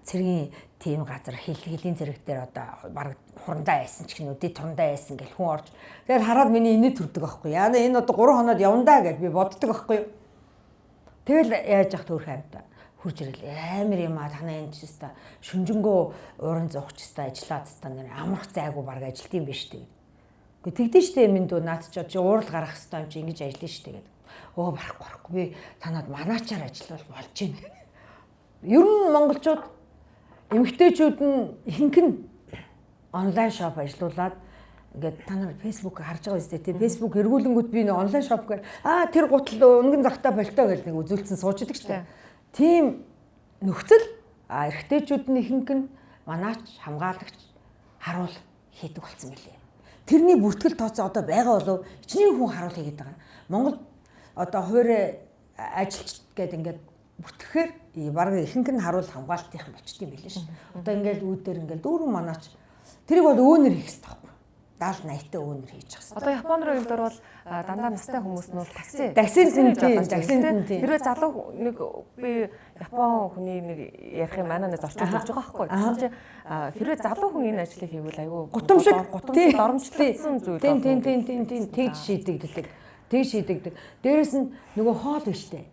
цэргийн тийм газар хөлийн зэрэг дээр одоо баг хурандаа айсан ч гэнэ үдээ турандаа айсан гэл хүн орж тэгэл хараад миний инээ төрдөг байхгүй. Яна энэ одоо 3 хоноод явандаа гэж би боддог байхгүй юу. Тэгэл яаж яах төрөх амьта хурж ирэл амар юм а танаа энэ ч өста шүнжэнгөө уурын зуухч өста ажиллаад өста нэр амрах зайгүй баг ажилт юм биш үү. Гэхдээ тэгдэж штэ минь дүү наад чи уурал гаргах хэвээр юм чи ингэж ажиллана штэ гэдэг. Өө барахгүй барахгүй би танад манаачаар ажиллавал болж байна. Ер нь монголчууд эмэгтэйчүүд нь ихэнх нь онлайн шоп ажиллуулад ингээд та нар Facebook харж байгаа үстэй тий Facebook эргүүлэнгүүт би нэг онлайн шоп гэр аа тэр гутал үнэн захтай болтой гэж нэг үзүүлсэн сууж идэг штэ. Тийм нөхцөл а эрэгтэйчүүд нь ихэнх нь манаач хамгаалагч харуул хийдэг болсон мөлий. Тэрний бүртгэл тооцоо одоо байгаа болов хичнээн хүн харуул хийгээд байгаа. Монгол одоо хуваарь ажилч гэдэг ингээд бүртгэхээр бараг ихэнх нь харуул хамгаалтынхан болчт юм билээ шин. Одоо ингээл үүдээр ингээл дүүрэн манаач тэрийг бол өөнөр хийх хэрэгтэй байхгүй. 70 80 та өөнөр хийж байгаа хэрэгтэй. Одоо Япон руу явдаар бол дандаа настай хүмүүс нь бол такси. Таксинд тийм, таксинд тийм. Хэрвээ залуу нэг би Япон хүний нэг ярих юм манай нэг зорчуулж өгч байгаа байхгүй. Тэгсэн чинь хэрвээ залуу хүн энэ ажлыг хийвэл айгүй гутамшиг доромжлогдсон зүйл. Тийм тийм тийм тийм тийм тэгж шийдэгддэг. Тэгж шийдэгдэг. Дээрэс нь нөгөө хоол биш үү?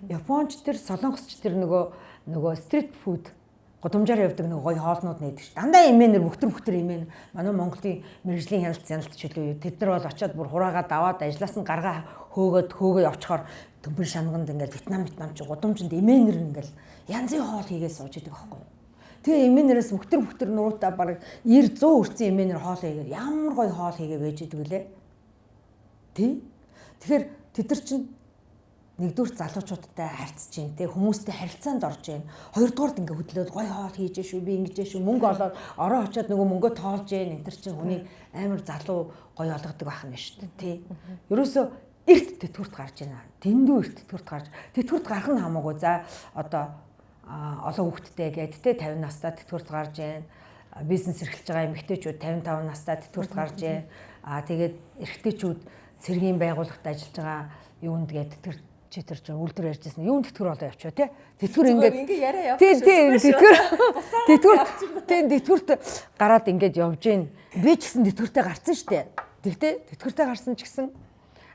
Японч тэр солонгосч тэр нөгөө стрит фуд гудамжаар явдаг нөгөө гоё хоолнууд нээдэг ш. Дандаа эмээнэр бүхтэр эмээн. Манай Монголын мэрэгжлийн хяналт зяналт чөлөө юу. Тэд нар бол очиод бүр хураагаа даваад ажлаас нь гаргаа хөөгөөд явчихоор төмпөн шанганд ингээл Вьетнам чи гудамжинд эмээнэр ингээл янзын хоол хийгээд сууж идэг аахгүй. Тэгээ эмээнэрээс бүхтэр нуруутай бараг 90 100 хүрсэн эмээнэр хоол хийгээд ямар гоё хоол хийгээ байж идэг үлээ. Тий? Тэгэхээр тэд нар чинь нэгдүгээр залуучуудтай харьцаж гин те хүмүүстэй харилцаанд орж гин. Хоёрдугаард ингээ хөдлөөд гой хоол хийж шүү би ингэж шүү мөнгө олоод ороо очиод нөгөө мөнгөө тоолж гин энэ төр чинь хүнийг амар залуу гой олгодог байх нь шүү дээ те. Ерөөсөө эрт тэтгэврт гарч байна. Дэндүү эрт тэтгэврт гарч тэтгэврт гарах нь хамаагүй. За одоо олон хүүхэдтэй гээд те 50 настай тэтгэврт гарч гин. Бизнес эрхэлж байгаа эмэгтэйчүүд 55 настай тэтгэврт гарч гин. Аа тэгээд эрэгтэйчүүд цэргийн байгууллагт ажиллаж байгаа юунд гээд тэтгэврт чи тэр чинь үйлдвэр ярьжсэн юун тэтгэр болоо явчихв те. Тэтгэр ингээд ингээ яриа явчих. Тийм тэтгэр тэтгэр тийм тэтгэрт гараад ингээд явж гин. Би ч гэсэн тэтгэртээ гарсан штэ. Тэгтээ тэтгэртээ гарсан ч гэсэн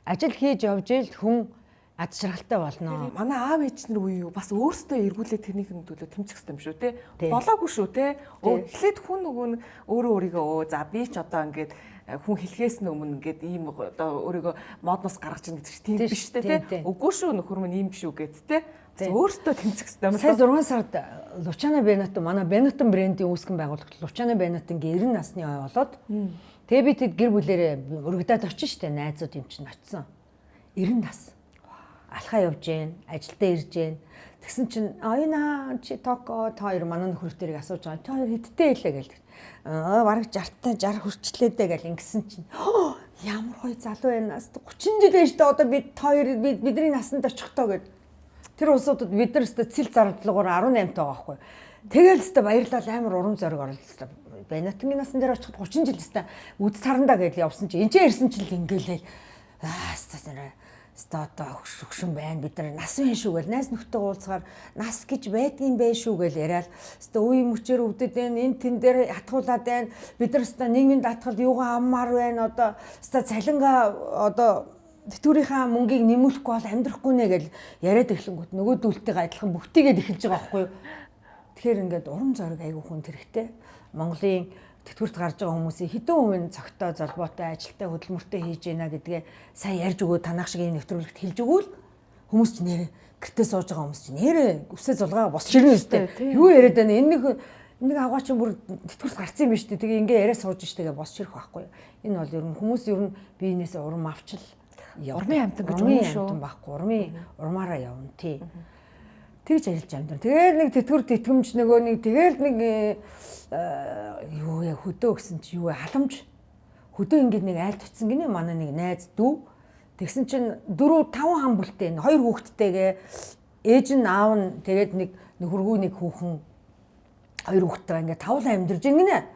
ажил хийж явж ил хүн ад жаргалтай болно. Манай аав ээж нар үе юу бас өөрсдөө эргүүлээ тэрнийх нь төлөө тэмцэх хэрэгтэй юм шүү те. Болоогүй шүү те. Эхлээд хүн нөгөө нь өөрөө өөрийгөө за би ч одоо ингээд хүн хэлхээс нь өмнө ингээд ийм одоо өөрийгөө модноос гаргаж ийн гэдэг чинь тийм биш те. Үгүй шүү нөхөр минь ийм биш үү гэд те. Өөрсдөө тэмцэх хэрэгтэй юм. Сая 6 сард Лучана Бенато манай Бенатон брендийн үүсгэн байгуулагч Лучана Бенатонгийн 90 насны ой болоод тэгээ би тэд гэр бүлэрээ өргөдөөд очиж штэ найзууд юм чинь очисон. 90 нас. Алхаа явж гэн, ажилдаа ирж гэн. Тэгсэн чинь оюунаа чи Токо та хоёр манай нөхөртөрийг асууж байгаа. Та хоёр хэдтэй хэлээ гээл. Аа бараг 60-таа 60 хүрчлээ дээ гэл ингэсэн чинь ямар гоё залуу байна. 30 жил байж та одоо бид та хоёр бидний насанд очихтоо гэд. Тэр улсуудад бид нар өстө цэл зардлагаар 18 таа байгаа байхгүй. Тэгэл өстө баярлал амар урам зориг орлоо өстө. Бенатонгийн насан дээр очиход 30 жил өстө үз тарандаа гэдэл явсан чи энэ ч ирсэн чинь л ингээл аа өстө нэрэ Өстой одоо өгшөн байна, бид нар нас байна шүү гэл найз нөхдөд уулзахаар нас гэж байдгийн байх шүү гэл яриад өстой үе мөчээр өвдөд байна, энэ тэн дээр хатгуулад байна, бид нар өстой нийгмийн даатгалд юугаа аммаар байна, одоо өстой цалингаа одоо тэтгэврийнхаа мөнгийг нэмүүлэхгүй бол амьдрахгүй нэ гэл яриад эхлэнгүүт нөгөө дүүлтэйгээ адилхан бүгтийгээд эхэлж байгаа байхгүй юу. Тэгэхээр ингээд урам зориг айгүй хүн хэрэгтэй. Монголын тэтгэврт гарч байгаа хүмүүсийн хэдэн хувь нь цогтой, золбоотой, ажилтай, хөдөлмөртэй хийж гинэ гэдгээ сайн ярьж өгөө, танах шиг ийм нэвтрүүлэгт хэлж өгвөл хүмүүс ч нэрээ гэртээ сууж байгаа хүмүүс ч нэрээ үсээ зулгаа бос ширнэ үстэй. Юу яриад байна? Энэ нэг авгаа чинь бүр тэтгэврт гарсан юм биш үү? Тэгээ ингээ яриа сууж штэ тэгээ бос ширэх байхгүй. Энэ бол ер нь хүмүүс ер нь биенээсээ урам авчил. Урмын амтан гэж үнэн шүү. Амтан байхгүй. Урмын урмаараа явна тий. Тэгж ажиллаж амьдран. Тэгэл нэг тэтгэвэр тэтгэмж нөгөө нэг тэгэл нэг юу яа хөдөө гэсэн чи юу халамж хөдөө ингээд нэг айлд очсон гинэ манай нэг найз дүү. Тэгсэн чинь 4 5 хам бүлтэй хоёр хүүхэдтэйгээ ээж нь аав нь тэгээд нэг нөхөргүү нэг хүүхэн хоёр хүүхэдтэй ингээд тавлан амьдарч гинэ.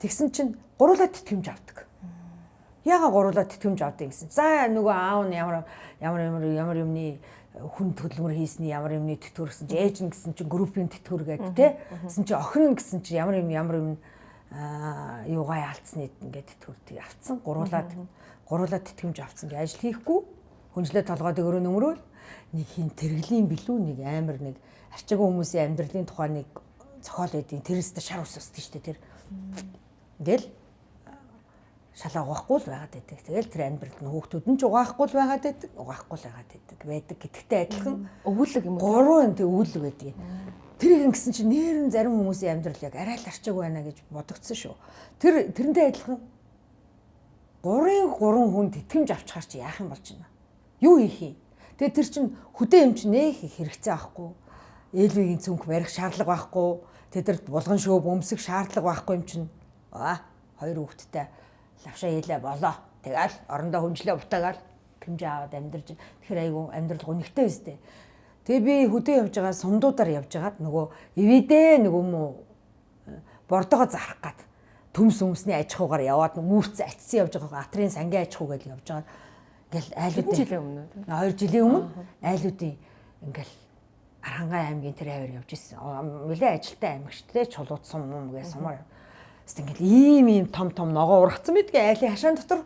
Тэгсэн чинь гурлаа тэтгэмж авдаг. Яга гурлаа тэтгэмж авдаг гэсэн. За нөгөө аав нь ямар ямар ямар ямар юмны хүн төлмөр хийсний ямар юмны тэтгэвэр гэсэн чи ээж нь гэсэн чи группийн тэтгэвэр гэдэг те. Гэсэн чи охин гэсэн чи ямар юм ямар юм юугаа ялцсны ингээд тэтгэвэр тийг авцсан. Гуруулаад тэтгэмж авцсан. Ажил хийхгүй хүнжлээ толгойд өрөө нөмрөөл нэг хин тэрэглийн билүү нэг амар нэг арчаагүй хүмүүсийн амьдралын тухай нэг зохиол байдیں۔ Тэрээс шар ус усд нь штэ тэр. Ингээл шалаа угаахгүй л байгаад байдаг. Тэгэл тэр амьдрал нь хүүхдүүд нь ч угаахгүй л байгаад байдаг. Угаахгүй л байгаад байдаг. Байдаг гэдэгтэй адилхан өгүүлэг юм уу? Гурван тэг өгүүлэг байдаг. Тэрийг ингэсэн чинь нэрэн зарим хүмүүсийн амьдрал яг арай л арчаагүй байна гэж бодогдсон шүү. Тэрнтэй адилхан 3-ын 3 хүн тэтгэмж авчихаар чи яах юм болж байна? Юу хийх юм? Тэгээ тэр чинь хөдөө юм чинь нэх хэрэгцээ авахгүй. Ээлвигийн цүнх барих шаардлага байхгүй. Тэдэрт булган шөөв өмсөх шаардлага байхгүй юм чинь. Аа, хоёр хүүхэдтэй лавшаа хийлээ болоо. Тэгэл орондоо хүнжлээ бутаагаал хэмжээ аваад амьдарч. Тэгэхээр айгүй амьдрал гонигтай өстэй. Тэгээ би хөдөө явж байгаа сумдуудаар явж байгаад нөгөө ивэдээ нөгөө мө бордогоо зарах гад төмс өмсний аж ахуйгаар яваад үүрцэн атцсан явж байгаа атрын сангийн аж ахуй гэж явж байгаа. Ингээл айлуудын жилийн өмнө 2 жилийн өмнө айлуудын ингээл Архангай аймгийн тэр авир явж исэн. Нилээ ажилтай аймаг шүү дээ. Чулууд сум юм гээ сумаар. Хэвээ ингээл ийм ийм том том ногоо ургацсан мэдгээ айлын хашаан дотор.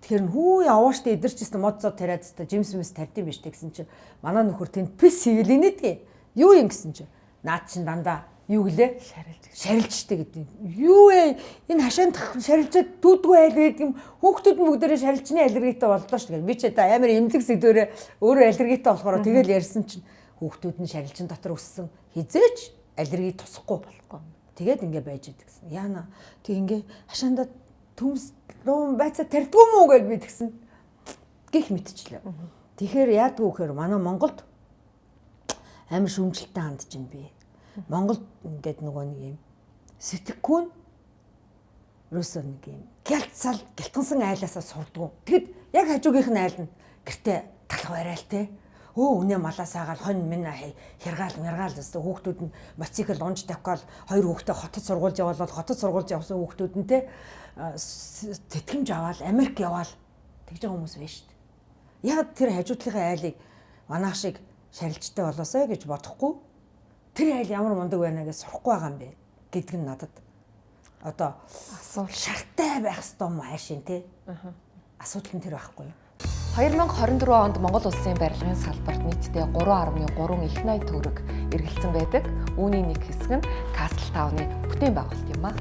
Тэгэхээр хүү яваа штэ эдэрчсэн мод зод тариад та жимс мэс тардсан биш тэгсэн чинь манай нөхөр тэнд пис хийгээл инээдгээ. Юу юм гэсэн чинь наад чин дандаа юу гэлээ? Шарилж штэ гэдэг. Юу вэ? Энэ хашаанд шарилжаад дүүдгүй айл байдаг юм. Хүүхдүүд нь бүгдээрээ шарилжны аллергитай боллоо штэ. Би ч одоо амар эмзэг сэдвэрээ өөрөө аллергитай болохоор тэгэл ярьсан чинь хүүхдүүд нь шарилжин дотор өссөн. Хизээч аллерги тусахгүй болохгүй. Тэгээд ингээ байж идэг гэсэн. Яана. Тэг ингээ хашаандаа төмс луун байцаа тардгүй мүү гэж би тэгсэн. Гэх мэтчлээ. Тэгэхээр яадгүй гэхээр манай Монголд амар шүүмжлэлтэй хандж байна би. Монгол ингээд нөгөө нэг юм сэтгэхүйн ерөөсөө нэг юм гялцал гялтгансан айлаасаа сурдгуу. Тэгэд яг хажуугийнх нь айл нь гэртээ талах барайл те. Өө үнэ малаасаагаал хонь минь хяргаал мяргаал гэсэн хүүхдүүд нь мотоцикл унж тавхаал хоёр хүүхдээ хотод сургуульд явуулаад хотод сургуульд явсан хүүхдүүд нь те тэтгэмж аваад Америк яваал тэгж байгаа хүмүүс байна шүү дээ. Яг тэр хажуудлынхаа айлыг манайх шиг шарилжтай болоосой гэж бодохгүй тэр айл ямар мундаг байна гэж сурахгүй байгаа юм бэ гэдг нь надад одоо асуулт шартай байх ёстой юм аашин те. Асуудал нь тэр байхгүй юу? 2024 онд Монгол улсын барилгын салбарт нийтдээ 3.3 их 80 төгрөг эргэлзсэн байдаг. Үүний нэг хэсэг нь Castle Town-ы бүтээн байгуулалт юм аа.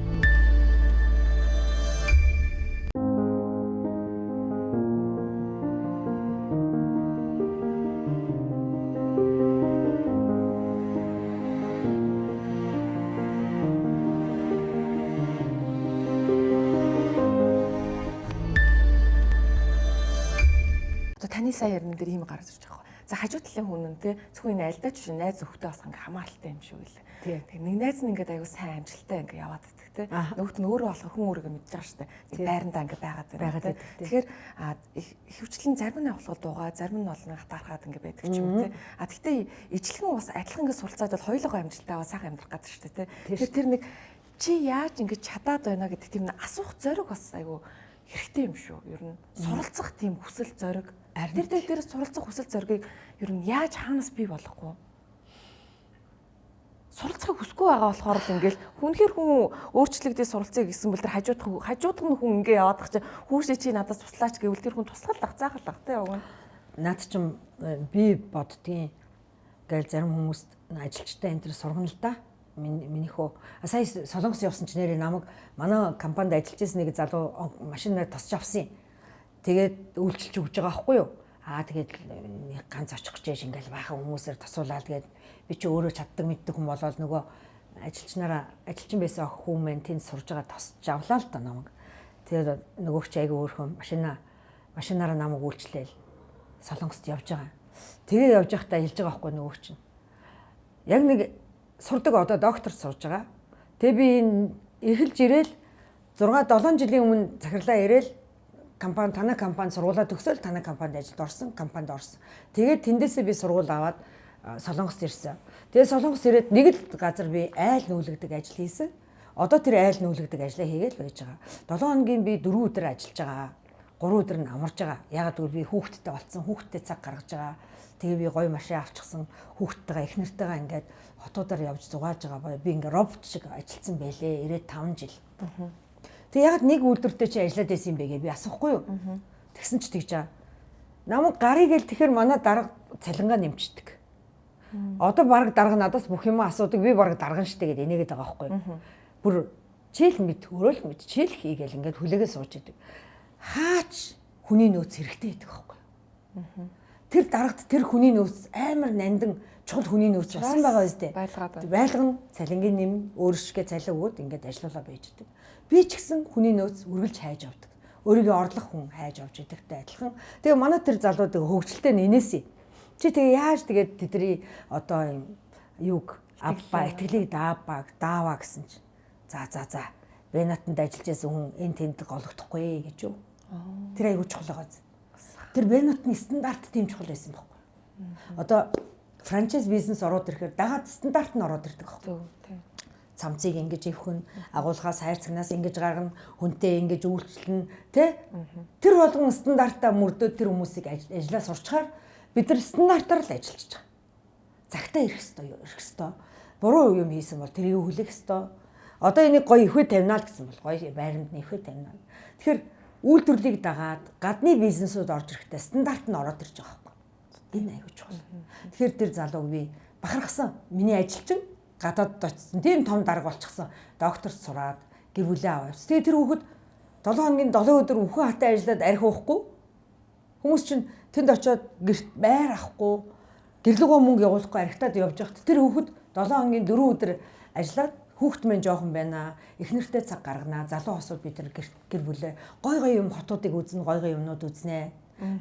Таны сайн ярина дээр ийм гарч ирж байгаа. За хажуу талын хүн нь те зөвхөн энэ альдаач биш найз нөхдөд бас ингээ хамааралтай юм шиг үлээ. Тэгээ нэг найз нь ингээд аягүй сайн амжилттай ингээ яваад идэх те. Нөгөөт нь өөрөө болохоор хүн өөрийгөө мэдж байгаа штэ. Нэг байрандаа ингээ байгаад байна те. Тэгэхээр ихэвчлэн зарим нь явуулах дуугаа, зарим нь бол нэг хатаархаад ингээ байдаг ч юм те. А тэгтээ ижлэгэн бас адилхан ингээ суралцаад бол хоёулаа амжилттай аваа сайхан амьдрах гэдэг штэ те. Тэгэхээр тэр нэг чи яаж ингээ чадаад байна гэдэг тийм асуух зориг бас аягүй хэрэгтэй юм шүү. Ер нь суралцах тийм хүсэл зориг. Тэр суралцах хүсэл зоригийг ер нь яаж хаанаас бий болохгүй? Суралцахыг хүсэхгүй байгаа болохоор л ингээл хүнхээр хүн өөрчлөгдөө суралцъя гэсэн бол тэр хажуудах нь хүн ингээ яваадах чи хүүшээ чи надаас туслаач гэвэл тэр хүн туслах заахал ах тий уг нь. Наад чинь би боддгийн гээл зарим хүмүүст ажилчтай энэ төр сургана л да. Минийхөө сая Солонгос явсан ч нэрээ намайг манай компанид ажиллаж байсан нэг залуу машинаар тосч авсан юм. Тэгээд үйлчилж өгч байгаа байхгүй юу? Аа тэгээд нэг ганц очих гэж яаш ингээл баахан хүмүүсээр тосуулаад тэгээд би чи өөрөө чаддаг мэддэг хүн болоод нөгөө ажилчнараа ажилчин байсан ох хүн мэн тэнд сурж байгаа тосч авлаа л да намайг. Тэгээд нөгөөх чи айгүй өөрхөн машинаараа намайг үйлчлээл Солонгост явж байгаа. Тэгээ явж байхдаа хэлж байгаа байхгүй нөгөөх чинь. Яг нэг сурдаг одоо доктор сурж байгаа. Тэгээ би энэ эхэлж ирээл 6 7 жилийн өмнө захирлаа ирээл компани танай компани сургуулаа төгсөөл танай компанид ажилд орсон, компанид орсон. Тэгээд тэндээсээ би сургууль аваад Солонгост ирсэн. Тэгээд Солонгос ирээд нэг л газар би айл нүүлэгдэг ажил хийсэн. Одоо тэр айл нүүлэгдэг ажлаа хийгээл байж байгаа. 7 хоногийн би 4 өдөр ажиллаж байгаа. 3 өдөр нь амарж байгаа. Ягаад гэвэл би хүүхэдтэй болцсон, хүүхэдтэй цаг гаргаж байгаа. Тэгээ би гоё машин авчихсан, хүүхэдтэйгээ их нэртэйгээ ингээд хотуудаар явж зугааж байгаа. Би ингээд робот шиг ажилласан байлээ. 95 жил. Тэг ягаад нэг үйлдвэртээ чи ажиллаад байсан юм бэ гэж би асуухгүй юу? Тэгсэн чи тэгж аа. Намайг гарыг гээл тэгэхээр манай дарга цалингаа нэмчихдэг. Одоо бараг дарга надаас бүх юм асуудаг. Би бараг дарган штэ гэд энийгээд байгаа байхгүй юу? Бүр чийл мэд, өрөөл мэд, чийл хийгээл ингээд хүлээгээ сууж идэг. Хаач хүний нөөц хэрэгтэй байдаг байхгүй юу? Тэр дарагт тэр хүний нөөц амар нандин чухал хүний нөөц болсон байгаа үстэй. Байлгана, цалингийн нэм, өөршгөө цалин өгөөд ингээд ажиллуулаа байж идэг. Би ч гэсэн хүний нөөц үргэлж хайж авдаг. Өөрийгөө орлох хүн хайж авч идэгтэй адилхан. Тэгээ манай тэр залууд хөгжилтэй нь энэсээ. Чи тэгээ яаж тэгээд тэдний одоо юм юг абба итгэлийг дааваа гэсэн чи. За. Бенатанд ажиллаж байсан хүн энэ тэнд гологдохгүй гэж юу. Тэр айгуу чухал байгаа. Тэр Бенатны стандарт тийм чухал байсан байхгүй. Одоо франчайз бизнес ороод ирэхээр дагаад стандарт нь ороод ирдэг байхгүй. Цамцыг ингэж ивхэн, агуулгаас хайрцагнаас ингэж гаргана, хүнтэй ингэж үйлчлэн, тэ? Тэр болгон стандартаа мөрдөөд тэр хүмүүсийг ажиллаа сурчхаар бид нар стандартаар л ажиллаж байгаа. Цагтаа ирэх ёстой юу? Ирэх ёстой. Буруу юм хийсэн бол тэрийг хүлээх ёстой. Одоо энийг гоё ивхэ тавина л гэсэн бол гоё байранд нь ивхэ тавина. Тэгэхээр үйлдвэрлэлийг дагаад гадны бизнесүүд орж ирэхдээ стандарт нь ороод ирж байгаа байхгүй. Энэ аягүй чухал. Тэгэхээр тэр залууг би бахархсан. Миний ажилчин гадаадд очсон. Тийм том дарга болчихсон. Докторт сураад гэр бүлээ аваад. Тэгээ тэр хүүхэд 7 хоногийн 7 өдөр үхэн хатай ажиллаад арх уухгүй. Хүмүүс чинь тэнд очиод гэрт байр авахгүй, гэрлэгөө мөнгө явуулахгүй архитаад явж байхад тэр хүүхэд 7 хоногийн 4 өдөр ажиллаад хүүхэд мэн жоохон байна. Эхнэртэй цаг гаргана. Залуу хосууд бид тэр гэр бүлээ гой гой юм хотуудыг үзнэ, гой гой юмнууд үзнэ.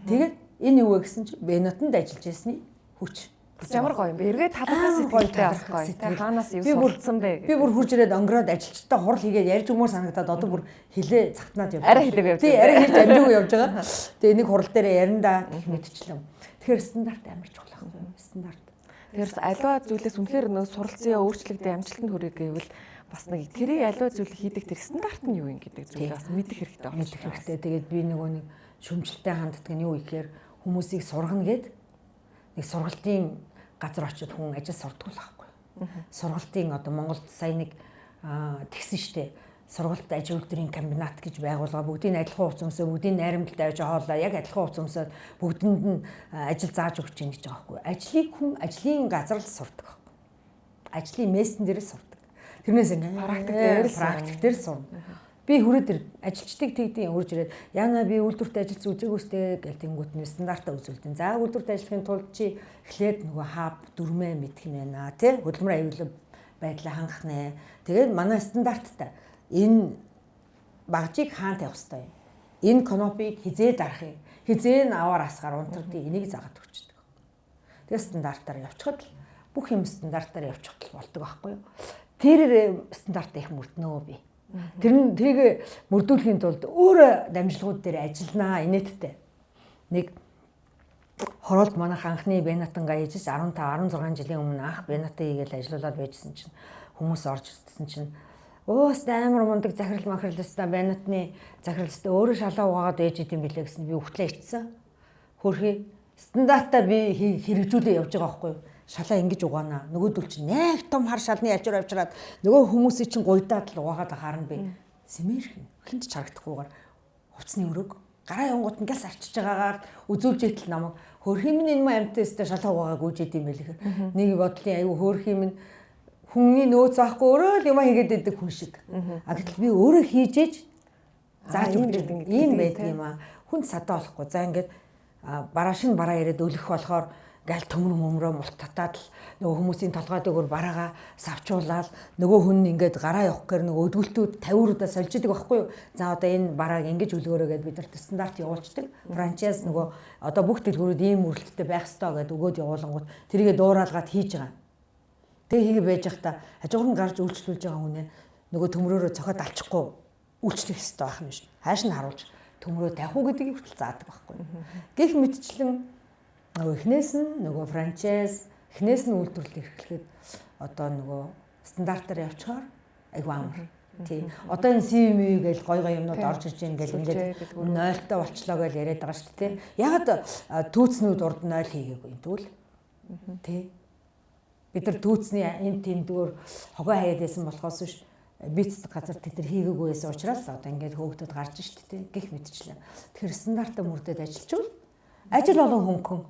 Тэгээд энэ юу вэ гэсэн чинь Бенатанд ажиллаж байсны хүч. Ямар гоё юм бэ? Эргээд талархах сэтгэлтэй бас гоё. Тэ хаанаас юу суралцсан бэ? Би бүр хурж ирээд онгороод ажилчтай хурал хийгээд ярьж өгмөр санагдаад одоо бүр хилээ цахтнаад явж. Арай хилээгүй явж. Тий, арай хэлж амжаагүй явж байгаа. Тэгээ нэг хурал дээрээ ярина да гэх мэтчлэн. Тэгэхээр стандарт амар чухал байхгүй юу? Стандарт. Тэгэхээр аливаа зүйлээс үнэхээр нэг суралцъя, өөрчлөгдөө, амжилтанд хүрье гэвэл бас нэг тэрийг аливаа зүйл хийдэг тэр стандарт нь юу юм гэдэг зүйлийг бас мэдэх хэрэгтэй байна. Мэдэх хэрэгтэй. Тэгээд би нөгөө нэг шүмжлэлтэй ханддаг нь юу гэхээр хүмүүсийг сургана гэд нэг сургалтын газар очиод хүн ажил сурдаг л байхгүй. Сургалтын одоо Монголд сая нэг тэгсэн штэ. Сургалт ажил үйлдвэрийн комбинат гэж байгуулга бүгдийг адилхан хувц өмсөө, бүгдийг найрамдалд авч хоолоо, яг адилхан хувц өмсөөд бүгдэнд нь ажил зааж өгч ийн гэж байгаа байхгүй. Ажлыг хүн ажлын газар л сурдаг байхгүй. Ажлын мессен дээр л сурдаг. Тэрнээс ингээ практик дээр сурна. Би хүрээ тэр ажилчдыг тэгдийн үрж ирээд яана би үйлдвэрт ажиллаж үзээгүйстэй гэл тэнгуут нь стандартаа үзүүлдэн. За үйлдвэрт ажиллахын тулд чи эхлээд нөгөө хаб дүрмээ мэдэх нь байна тий. Хөдөлмөр аюулгүй байдлаа хангах нэ. Тэгээд манай стандарттай энэ багжийг хаан тавих хэвээр юм. Энэ кнопыг хизээ дарах юм. Хизээ нь аваар асгаар унтардыг энийг заагаад өгчдөг. Тэгээд стандартаар явчихад л бүх юм стандартаар явчихад л болдог байхгүй юу? Тэр стандартаа их мөрднөө би. Тэр нь тэрийг мөрдүүлэхийн тулд өөр дамжлагууд дээр ажилланаа инээдтэй. Нэг хороолт манайх анхны Бенатан гаяжж 15 16 жилийн өмнө анх Бенатан хийгээл ажиллаулаад байжсэн чинь хүмүүс орж ирсэн чинь өөс амар мундаг захирал махрал өстө Бенатны захирал өстө өөрөө шалаа угаагаад ээж идэм билээ гэсэн би өгтлээ ичсэн. Хөрхи стандартаа би хэрэгжүүлээ явж байгаа байхгүй юу? Шалаа ингэж угаана. Нөгөөдөл чинь нэг том хар шалны ялжуур авчираад нөгөө хүмүүсийг чинь гуйдаад л угаагаад харна би. Сэмэрхэн хинт ч харагдахгүйгээр хувцсны өрөөг гараа явангууд нь гяс арчиж байгаагаар үзүүлж идэл намайг хөрхи минь энэ мөн амьтаастай шалаа угаагаа гүйж идэм байл гэхэр. Нэг бодлын аюу хөрхи минь хүний нөөц авахгүй өөрөө л юм хийгээд идэг хүн шиг. А гэтэл би өөрөө хийж ээж зааж өгч ийм байдаг юм аа. Хүн садаа болохгүй. За ингээд бараа шин бараа яриад өлөх болохоор ингээл төмөр мөмрөө мулт татаад л нөгөө хүмүүсийн толгой дөөр бараагаа савчуулаад нөгөө хүн нь ингээд гараа явах гэхээр нөгөө өдгөлтүүд 50-уудаа сольж идэг байхгүй юу. За одоо энэ барааг ингэж өлгөөрэй гэдээ бид нарт стандарт явуулцдаг. Франчайз нөгөө одоо бүх дэлгүүрүүд ийм өрөлттэй байх ёстой гэдээ өгөөд явуулангууд тэрийгэ дууралгаад хийж байгаа. Тэгээ хийгээ байж байхдаа хажуугаар нь гарч үйлчлүүлж байгаа хүнээ нөгөө төмрөөрөө цохиод алчихгүй үйлчлэх ёстой байх юм шиг. Хайш нь харуулж төмрөө тавих уу гэдгийг хүртэл заадаг байхгүй. Гэх мэтчлэн нөгөө эхнээс нь нөгөө франчайз, эхнээс нь үйлдвэрлэл эрхлэхэд одоо нөгөө стандартаар явчихаар айгүй амар. Тий. Одоо энэ CMU гээл гой гой юмнууд орж ирж ийн гэл ингээд нойлтой болчлоо гэж яриад байгаа шүү дээ. Ягаад түүцнүүд урд 0 хийгээгүй юм тэгвэл? Тий. Бид нар түүцний энэ тэндгээр хогоо хаяад байсан болохоос биш биц газар тэд нар хийгээгүй байсан учраас одоо ингээд хөөгдөд гарч шít тэ гих мэтчлээ. Тэгэхээр стандартаа мөрдөд ажиллачвал ажил олон хөнгөн.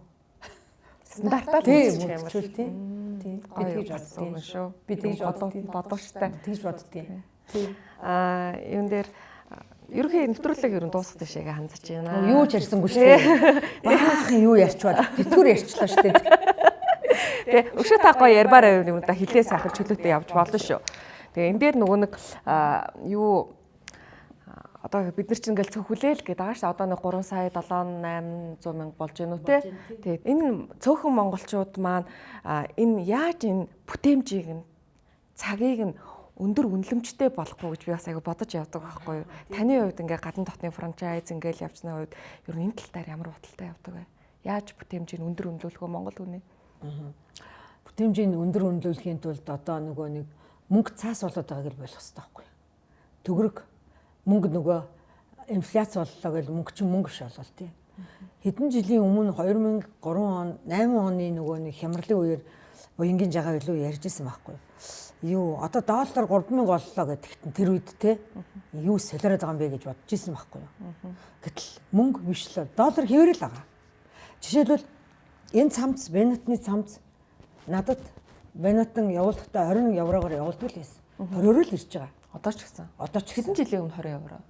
Стандартаа л мөрдчихвэл тий. Тий. Би тэгж боддtiin шүү. Би тэгж бодгоочтой. Тэгж боддtiin. Тий. Аа юун дээр ерөнхий нэвтрүүлэг ер нь дуусах тийшээгээ хандж байна. Юу ч ярьсангүй шүү дээ. Баахан юу ярьчвал тэтгэр ярьчлаа шүү дээ. Тэ өшөө та гоё ярмаар байв юм да хилээ сайхан чөлөөтэй явж болно шүү. Тэгээ энэ дээр нөгөө нэг юу одоо бид нар чинь ингээл цөөхөлээл гэдэг байгаа шүү. Одоо нэг 3 сая 7 800 мянга болж гэнэ үү те. Тэгээд энэ цөөхөн монголчууд маань энэ яаж энэ бүтээмжийг нь цагийг нь өндөр үнэлэмжтэй болохгүй гэж би бас айгу бодож явдаг байхгүй юу. Таны хувьд ингээ гадна дотны франчайз ингээл явжсны хувьд ер нь энэ тал дээр ямар бодолтой явдаг вэ? Яаж бүтээмжийг өндөр үнэлүүлэх вэ Монгол хүний? Бүтээмжийг өндөр үнэлүүлэхийн тулд одоо нөгөө нэг мөнгө цаас болоод байгааг л болох хэрэгтэй байхгүй юу. Төгрөг мөнгө нөгөө инфляц боллоо гэж мөнгө чинь мөнгө биш болол тий. Хэдэн жилийн өмнө 2003 он 8 оны нөгөө нэг хямралын үеэр буянгийн жагаа илүү ярьж исэн байхгүй юу. Юу одоо доллар 3000 боллоо гэдэгт тэр үед те юу солиороод байгаа юм бэ гэж бодож исэн байхгүй юу. Гэтэл мөнгө биш л доллар хэврэл байгаа. Жишээлбэл энэ цамц Бенатны цамц надад Бенатан явуулахдаа 21 еврогоор явуулдаг л байсан. 20-оор л ирж байгаа. Одоо ч гэсэн. Одоо ч хэдэн жилийн өмнө 20 евро?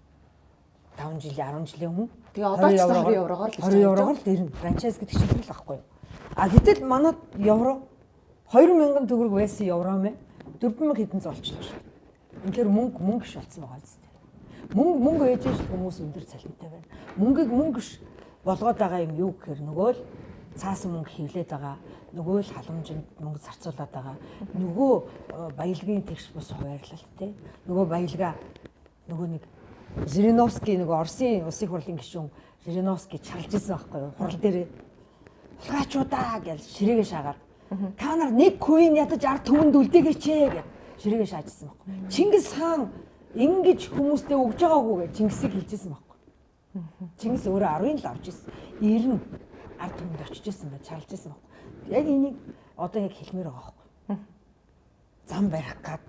5 жилийн 10 жилийн өмнө. Тэгээ одоо ч 20 еврогоор л ирж байгаа. 20 еврогоор л ирнэ. Франчайз гэдэг чинь л байхгүй юу. А гэтэл манай евро 2000 төгрөг байсан евро мэ 4000 хэдэн золчлоо шүү дээ. Үнэхээр мөнгө мөнгө биш болсон байгаа зү. Мөнгө мөнгө ээж ш хүмүүс өндөр цалинтай байна. Мөнгийг мөнгө биш болгоод байгаа юм юу гэхээр нөгөө л цаасан мөнгө хевлээд байгаа, нөгөө л халамжинд мөнгө зарцуулаад байгаа, нөгөө баялагын тэгш бус хуваарлалт те, нөгөө баялгаа нөгөө нэг Жириновский нөгөө Оросын улсын хурлын гишүүн Жириновский чарлж исэн байхгүй юу? Хурал дээр хулгайчуудаа гэж ширээгээ шаагаар. Та нар нэг куин ядаж ард түмэнд үлдээгээч гэж ширээгээ шаажсэн байхгүй. Чингис хаан ингэж хүмүүстэй өгж байгаагүй гэж Чингисийг хэлжсэн байхгүй. Чингис өөрөө 10-ын л авч ирсэн. 90 ард түмэнд очиж исэн байх, чарлж исэн байхгүй. Яг энийг одоо яг хэлмээр байгаа байхгүй. Зам барих гад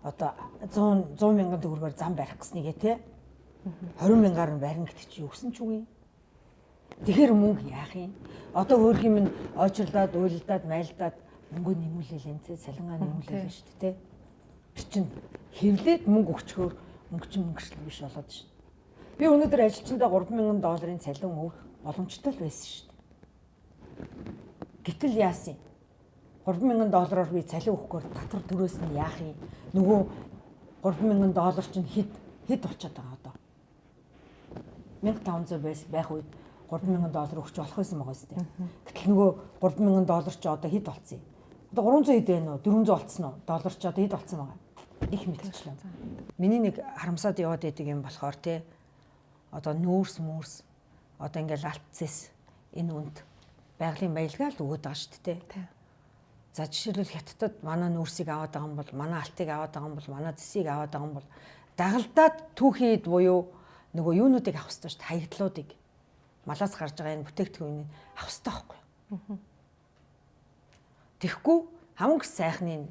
одоо 100 100 мянган төгрөгөөр зам барих гэснийгээ те 20 мянгаар нь барина гэдэг чи юу гэсэн ч үг юм. Тэгэхээр мөнгө яах юм? Одоо хөөх юм нь очрлоод, уйлдаад, майлдаад мөнгө нэмүүлээл энэ те цалингаа нэмүүлээл шүү дээ те. Тэр чин хевлээд мөнгө өгчхөөр мөнгө чинь мөнгө биш болоод шин. Би өнөөдөр ажилчиндаа 3000 долларын цалин өгөх боломжтой л байсан шүү дээ. Гэтэл яасан юм? 3000 доллараар би цалин өгөхгүй татвар төрөөс нь яах юм? Нөгөө 3000 доллар чинь хэд хэд болчиход байгаа одоо? 1500 байх үед 3000 доллар өгч болох байсан байгаа зү. Гэтэл нөгөө 3000 доллар чи одоо хэд болцсон юм? Одоо 300 хэд байна уу? 400 болцсон уу? Доллар чи одоо хэд болцсон байгаа? Их мэтчлээ. Миний нэг харамсаад яваад идэг юм болохоор те одоо нүүрс мүрс одоо ингээл алтцээс энэ үнд байгалийн баялгаа л өгöd байгаа шүү дээ. За жишээлбэл хятадд манай нүүрсийг аваад байгаа юм бол, манай алтыг аваад байгаа юм бол, манай зэсийг аваад байгаа юм бол дагалдаад түүхийд буюу нөгөө юунуудыг авах хэрэгтэй шүү дээ, хаягдлуудыг. Малаас гарч байгаа энэ бүтээгдэхүүнийг авах хэрэгтэй байхгүй юу? Тэгэхгүй хамаг сайхны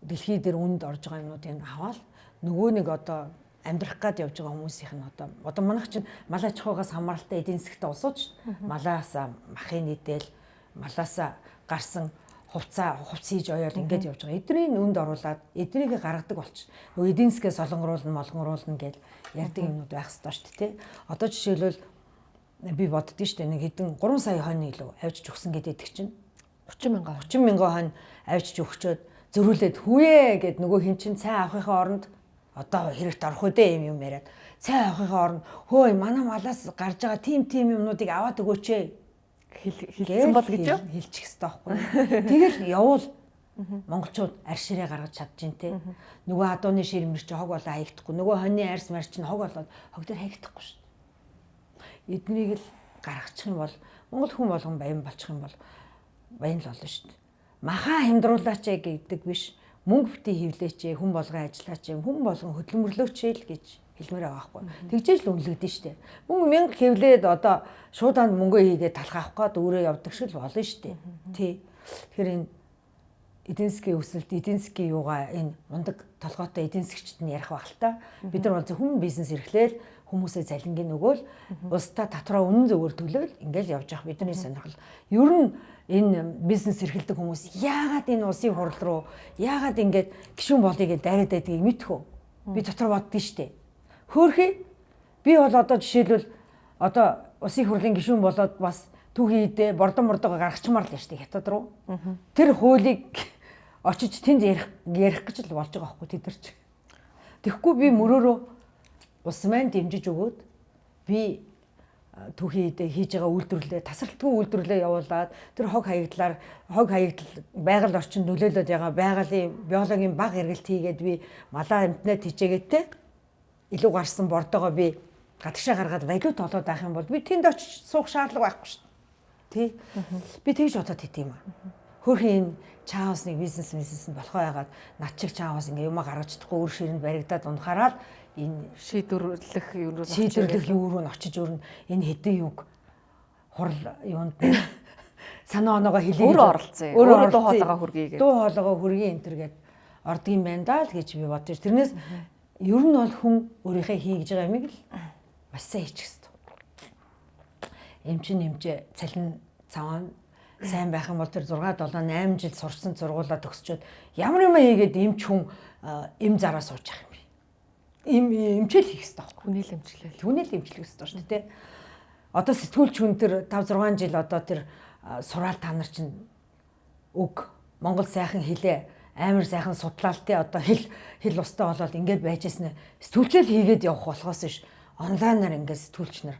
дэлхий дээр үнд орж байгаа юмнуудыг аваад нөгөө нэг одоо амьдрах гад явж байгаа хүмүүсийнх нь одоо манайх чинь мал аж ахуйгаас хамааралтай эдийн засгт улсууд ш. Малаас махын нийтэл, малаас гарсан хувцас хийж оёол ингээд явж байгаа. Эднийг үнд оруулаад эднийг гаргадаг болчих. Нөгөө эдийн засгээ солонгоруулна, молгоруулна гэж ярьдаг юмнууд байх ёстой шүү дээ, тэ. Одоо жишээлбэл би боддөө шүү дээ, нэг хэдэн 3 сая хонь илүү авчиж өгсөн гэдэг чинь 30 мянган хонь авчиж өгчөөд зөрүүлээд хүүе гэд нөгөө хин чин цай авахынхаа оронд одоо хэрэгт орох үү дээ юм яриад цай авахынхаа оронд хөөе манай малаас гарч байгаа тим юмнуудыг аваад өгөөч хэлсэн бол гэж юу? Хэлчих ёстой байхгүй. Тэгэл явуул монголчууд арь ширээ гаргаж чадчихээн те. Нөгөө адууны ширмэр чи хог болоо хаягдахгүй. Нөгөө хоньны арьс мар чинь хог болоод хог дээр хаягдахгүй шүү. Эднийг л гаргачих юм бол монгол хүн болгон баян болчих юм бол баян л болно шүү дээ. Маха хямдруулаач гэдэг биш. Мөнгө бити хевлээч, хүн болгон ажиллаач, хүн болгон хөдөлмөрлөөч л гэж хэлмээр байгаа байхгүй. Тэгжээж л үнэлэгдэн шүү дээ. Мөнгө мянга хевлээд одоо шуудаанд мөнгө хийгээд талах авах гээд өөрөө явдаг шиг л болно шүү дээ. Тий. Тэгэхээр энэ эдийн засгийн өсөлт, эдийн засгийн юугаа энэ мундаг толгойтой эдийн засгчд нь ярих байх л та. Бид нар бол зөвхөн бизнес эрхлээл хүмүүсээ залингийн нөгөөл улсдаа татвараа үнэн зөвөөр төлөөл ингээл явж явах бидний сонирхол. Ер нь энэ бизнес эрхэлдэг хүмүүс яагаад энэ улсын хурал руу яагаад ингээд гишүүн болъё гэж дайраад байдгийг мэдхүү. Би дотор боддөө штэ. Хөөхий би бол одоо жишээлбэл одоо улсын хурлын гишүүн болоод бас түүхий идэ бордон мордогоо гаргачмаар л штэ хятад руу. Тэр хуулийг очиж тэнд ярих гэж л болж байгаа байхгүй тэд нар ч. Тэгэхгүй би мөрөөрөө улс маань дэмжиж өгөөд би түүхий идэ хийж байгаа үйлдвэрлэлээ тасралтгүй үйлдвэрлэлээ явуулаад тэр хог хаягдлаар хог хаягдал байгаль орчинд нөлөөлөд байгаа байгалийн биологийн баг эргэлт хийгээд би малаа амтнаа тижээгээд те илүү гарсан бордоогоо би гадагшаа гаргаад валют олоод байх юм бол би тэнд очиж суух шаардлага байхгүй шүү дээ. Тий. Би тэгж бодоод ит юм аа. Хөөрхөн энэ чаус нэг бизнес нь болохоо яагаад над чиг чаус ингээ юма гаргаж чадахгүй өөр ширэнд баригдаад унахаараа л энэ шийдвэрлэх юм руу шийдвэрлэх юу руу н очиж өрнө энэ хэдэн юг хурал юунд санаа оноогоо хэлээ өөрөө оролцсон. Өөрөө дуу хоолойгоо хүргэе гэдэг. Дуу хоолойгоо хүргэе энэ төр гээд ордгийн байна даа л гэж би бодож. Тэрнээс ер нь бол хүн өөрийнхөө хийж байгаа юмыг л маш сайн хийчих хэрэгтэй. Эмчин эмчээ цалин цаван сайн байх юм бол тэр 6 7 8 жил сурсан сургуулаа төгсчөөд ямар юм хийгээд эмч хүн эм зараа сууж явах юм бэ? Эм эмчэл хийх хэрэгтэй байхгүй. Хүнэл эмчлэл. Хүнэл эмчлэх хэрэгтэй шүү дээ. Одоо сэтгүүлч хүн тэр 5 6 жил одоо тэр сураал та нар чинь үг Монгол сайхан хэлээ амар сайхан судлаал те одоо хэл устай болоод ингээд байж ясна сэтгүүлчэл хийгээд явах болохоос биш онлайнаар ингээд сэтгүүлч нар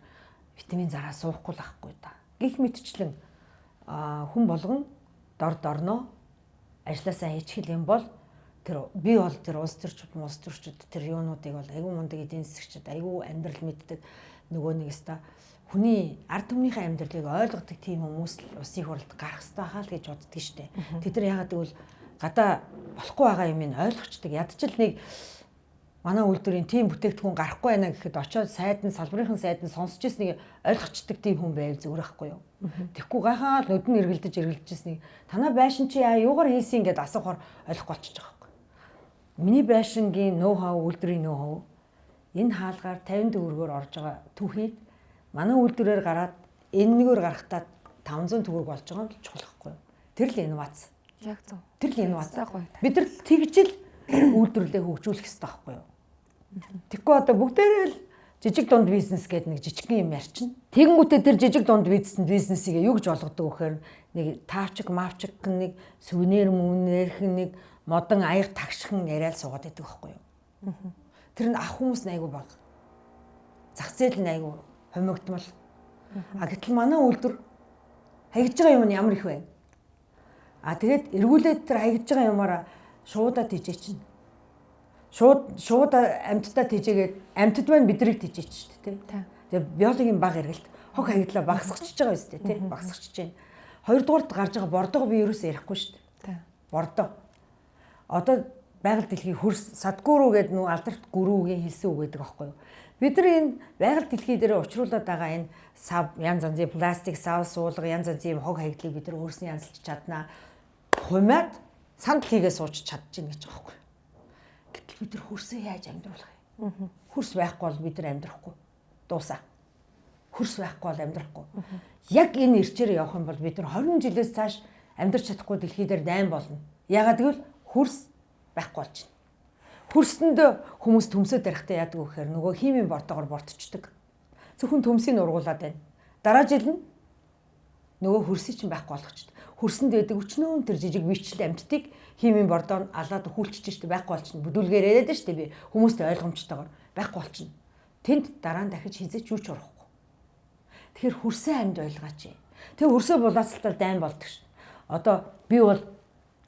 витамин зараа суухгүй л ахгүй да. Гэх мэтчлэн хүн болгон дор дорноо ажлаасаа хийчихэл юм бол тэр би бол тэр улс төрчид тэр юунуудыг бол айгүй мундаг эдийн засгчид айгүй амьдрал мэддэг нөгөө нэг өста хүний ард түмнийхээ амьдралыг ойлгодог тийм хүмүүс л улсын хурлд гарах ёстой хаа л гэж боддөг штэ. Тэд нар яагаад гэвэл гадаа болохгүй байгаа юм ин ойлгочдөг. Ядчил нэг манай үйлдвэрийн тийм бүтээгдэхүүн гарахгүй байна гэхэд очиод сайд нь салбарын сайд нь сонсч ирснийг ойлгочдөг тийм хүн байв зүгээр байхгүй юу. Тэгэхгүй гайхаад нүд нь эргэлдэж эргэлдэжсэнийг танаа байшин чи яа юугаар хийсэн гэд асуухаар ойлгохгүй болчихж байгаа байхгүй. Миний байшингийн ноу хау үйлдвэрийн ноу хау энэ хаалгаар 50 төгрөгөөр орж байгаа түүхийд манай үйлдвэрээр гараад энэ нэгээр гарахтаа 500 төгрөг болж байгаа нь чухал байхгүй юу. Тэр л инновац. Яг зөв. Тэр л инновац. Бид нар тэгжил үйлдвэрлэлээ хөгжүүлэх хэрэгтэй байхгүй юу. Тэгэхгүй одоо бүгдээрээ л жижиг дунд бизнес гэдэг нэг жижигхэн юм ярьчихна. Тэгэнгүүтээ тэр жижиг дунд бизнесийг юу гэж болгодог вэхээр нэг таавчик, маавчик нэг сувенир мүнэрхэн нэг модон аяг тагшхан яриад суугаад байдаг байхгүй юу. Тэр нь авах хүмүүс нь айгүй бага. Зах зээл нь айгүй хумигдмал. А гэтэл манай үйлдвэр хаягдж байгаа юм нь ямар их вэ? А тэгээд эргүүлээд тэр хаягдж байгаа юмараа шуудаа тийжээ чинь. Шууд амьтдаа тийжээгээд амьтад маань бидрийг тийжээч шүү дээ, тий. Тэгээд биологийн баг эргэлт хог хаягдлаа багасгачихж байгаа юм шүү дээ, тий. Багасгачихж байна. Хоёрдугаарт гарч байгаа бордоо би ерөөсөө ярихгүй шүү дээ. Бордоо. Одоо байгаль дэлхийн хөрс садгүрүү гэдэг нүү алдарт гүрүүгийн хэлсэн үг гэдэг аахгүй юу? Бид нар энэ байгаль дэлхий дээр учруулад байгаа энэ сав, янз янзын пластик, сав суулга, янз янзын хог хаягдлыг бид нар өөрснөө янзалж чаднаа. Хумаад сандал хийгээ сууж чадчихна гэж байгаа байхгүй. Гэтэл бид нар хөрсөө яаж амьдруулах юм? Хөрс байхгүй бол бид нар амьдрахгүй. Дуусаа. Хөрс байхгүй бол амьдрахгүй. Яг энэ эрчээр явах юм бол бид нар 20 жилээс цааш амьдрч чадахгүй дэлхий дээр дайн болно. Яагаад гэвэл хөрс байхгүй болж байна. Хөрсөнд хүмүүс төмсөө барихтаа яадаг вэ гэхээр нөгөө химийн бордоогоор бордчихдаг. Зөвхөн төмсийг ургуулад байна. Дараа жил нь нөгөө хөрсийг чинь байхгүй болгочтой. Хөрсөнд байдаг өчнөөн тэр жижиг бичлэл амьтдыг химийн бордоо нь алаад хүлчиж штэ байхгүй болчихно. Бүдүүлгээр яриад штэ би хүмүүст ойлгомжтойгоор байхгүй болчихно. Тэнд дараа нь дахиж хизээч юу ч орохгүй. Тэгэхээр хөрсөө амьд ойлгооч. Тэгээ хөрсөө булаацалтаар дайн болдог ш. Одоо би бол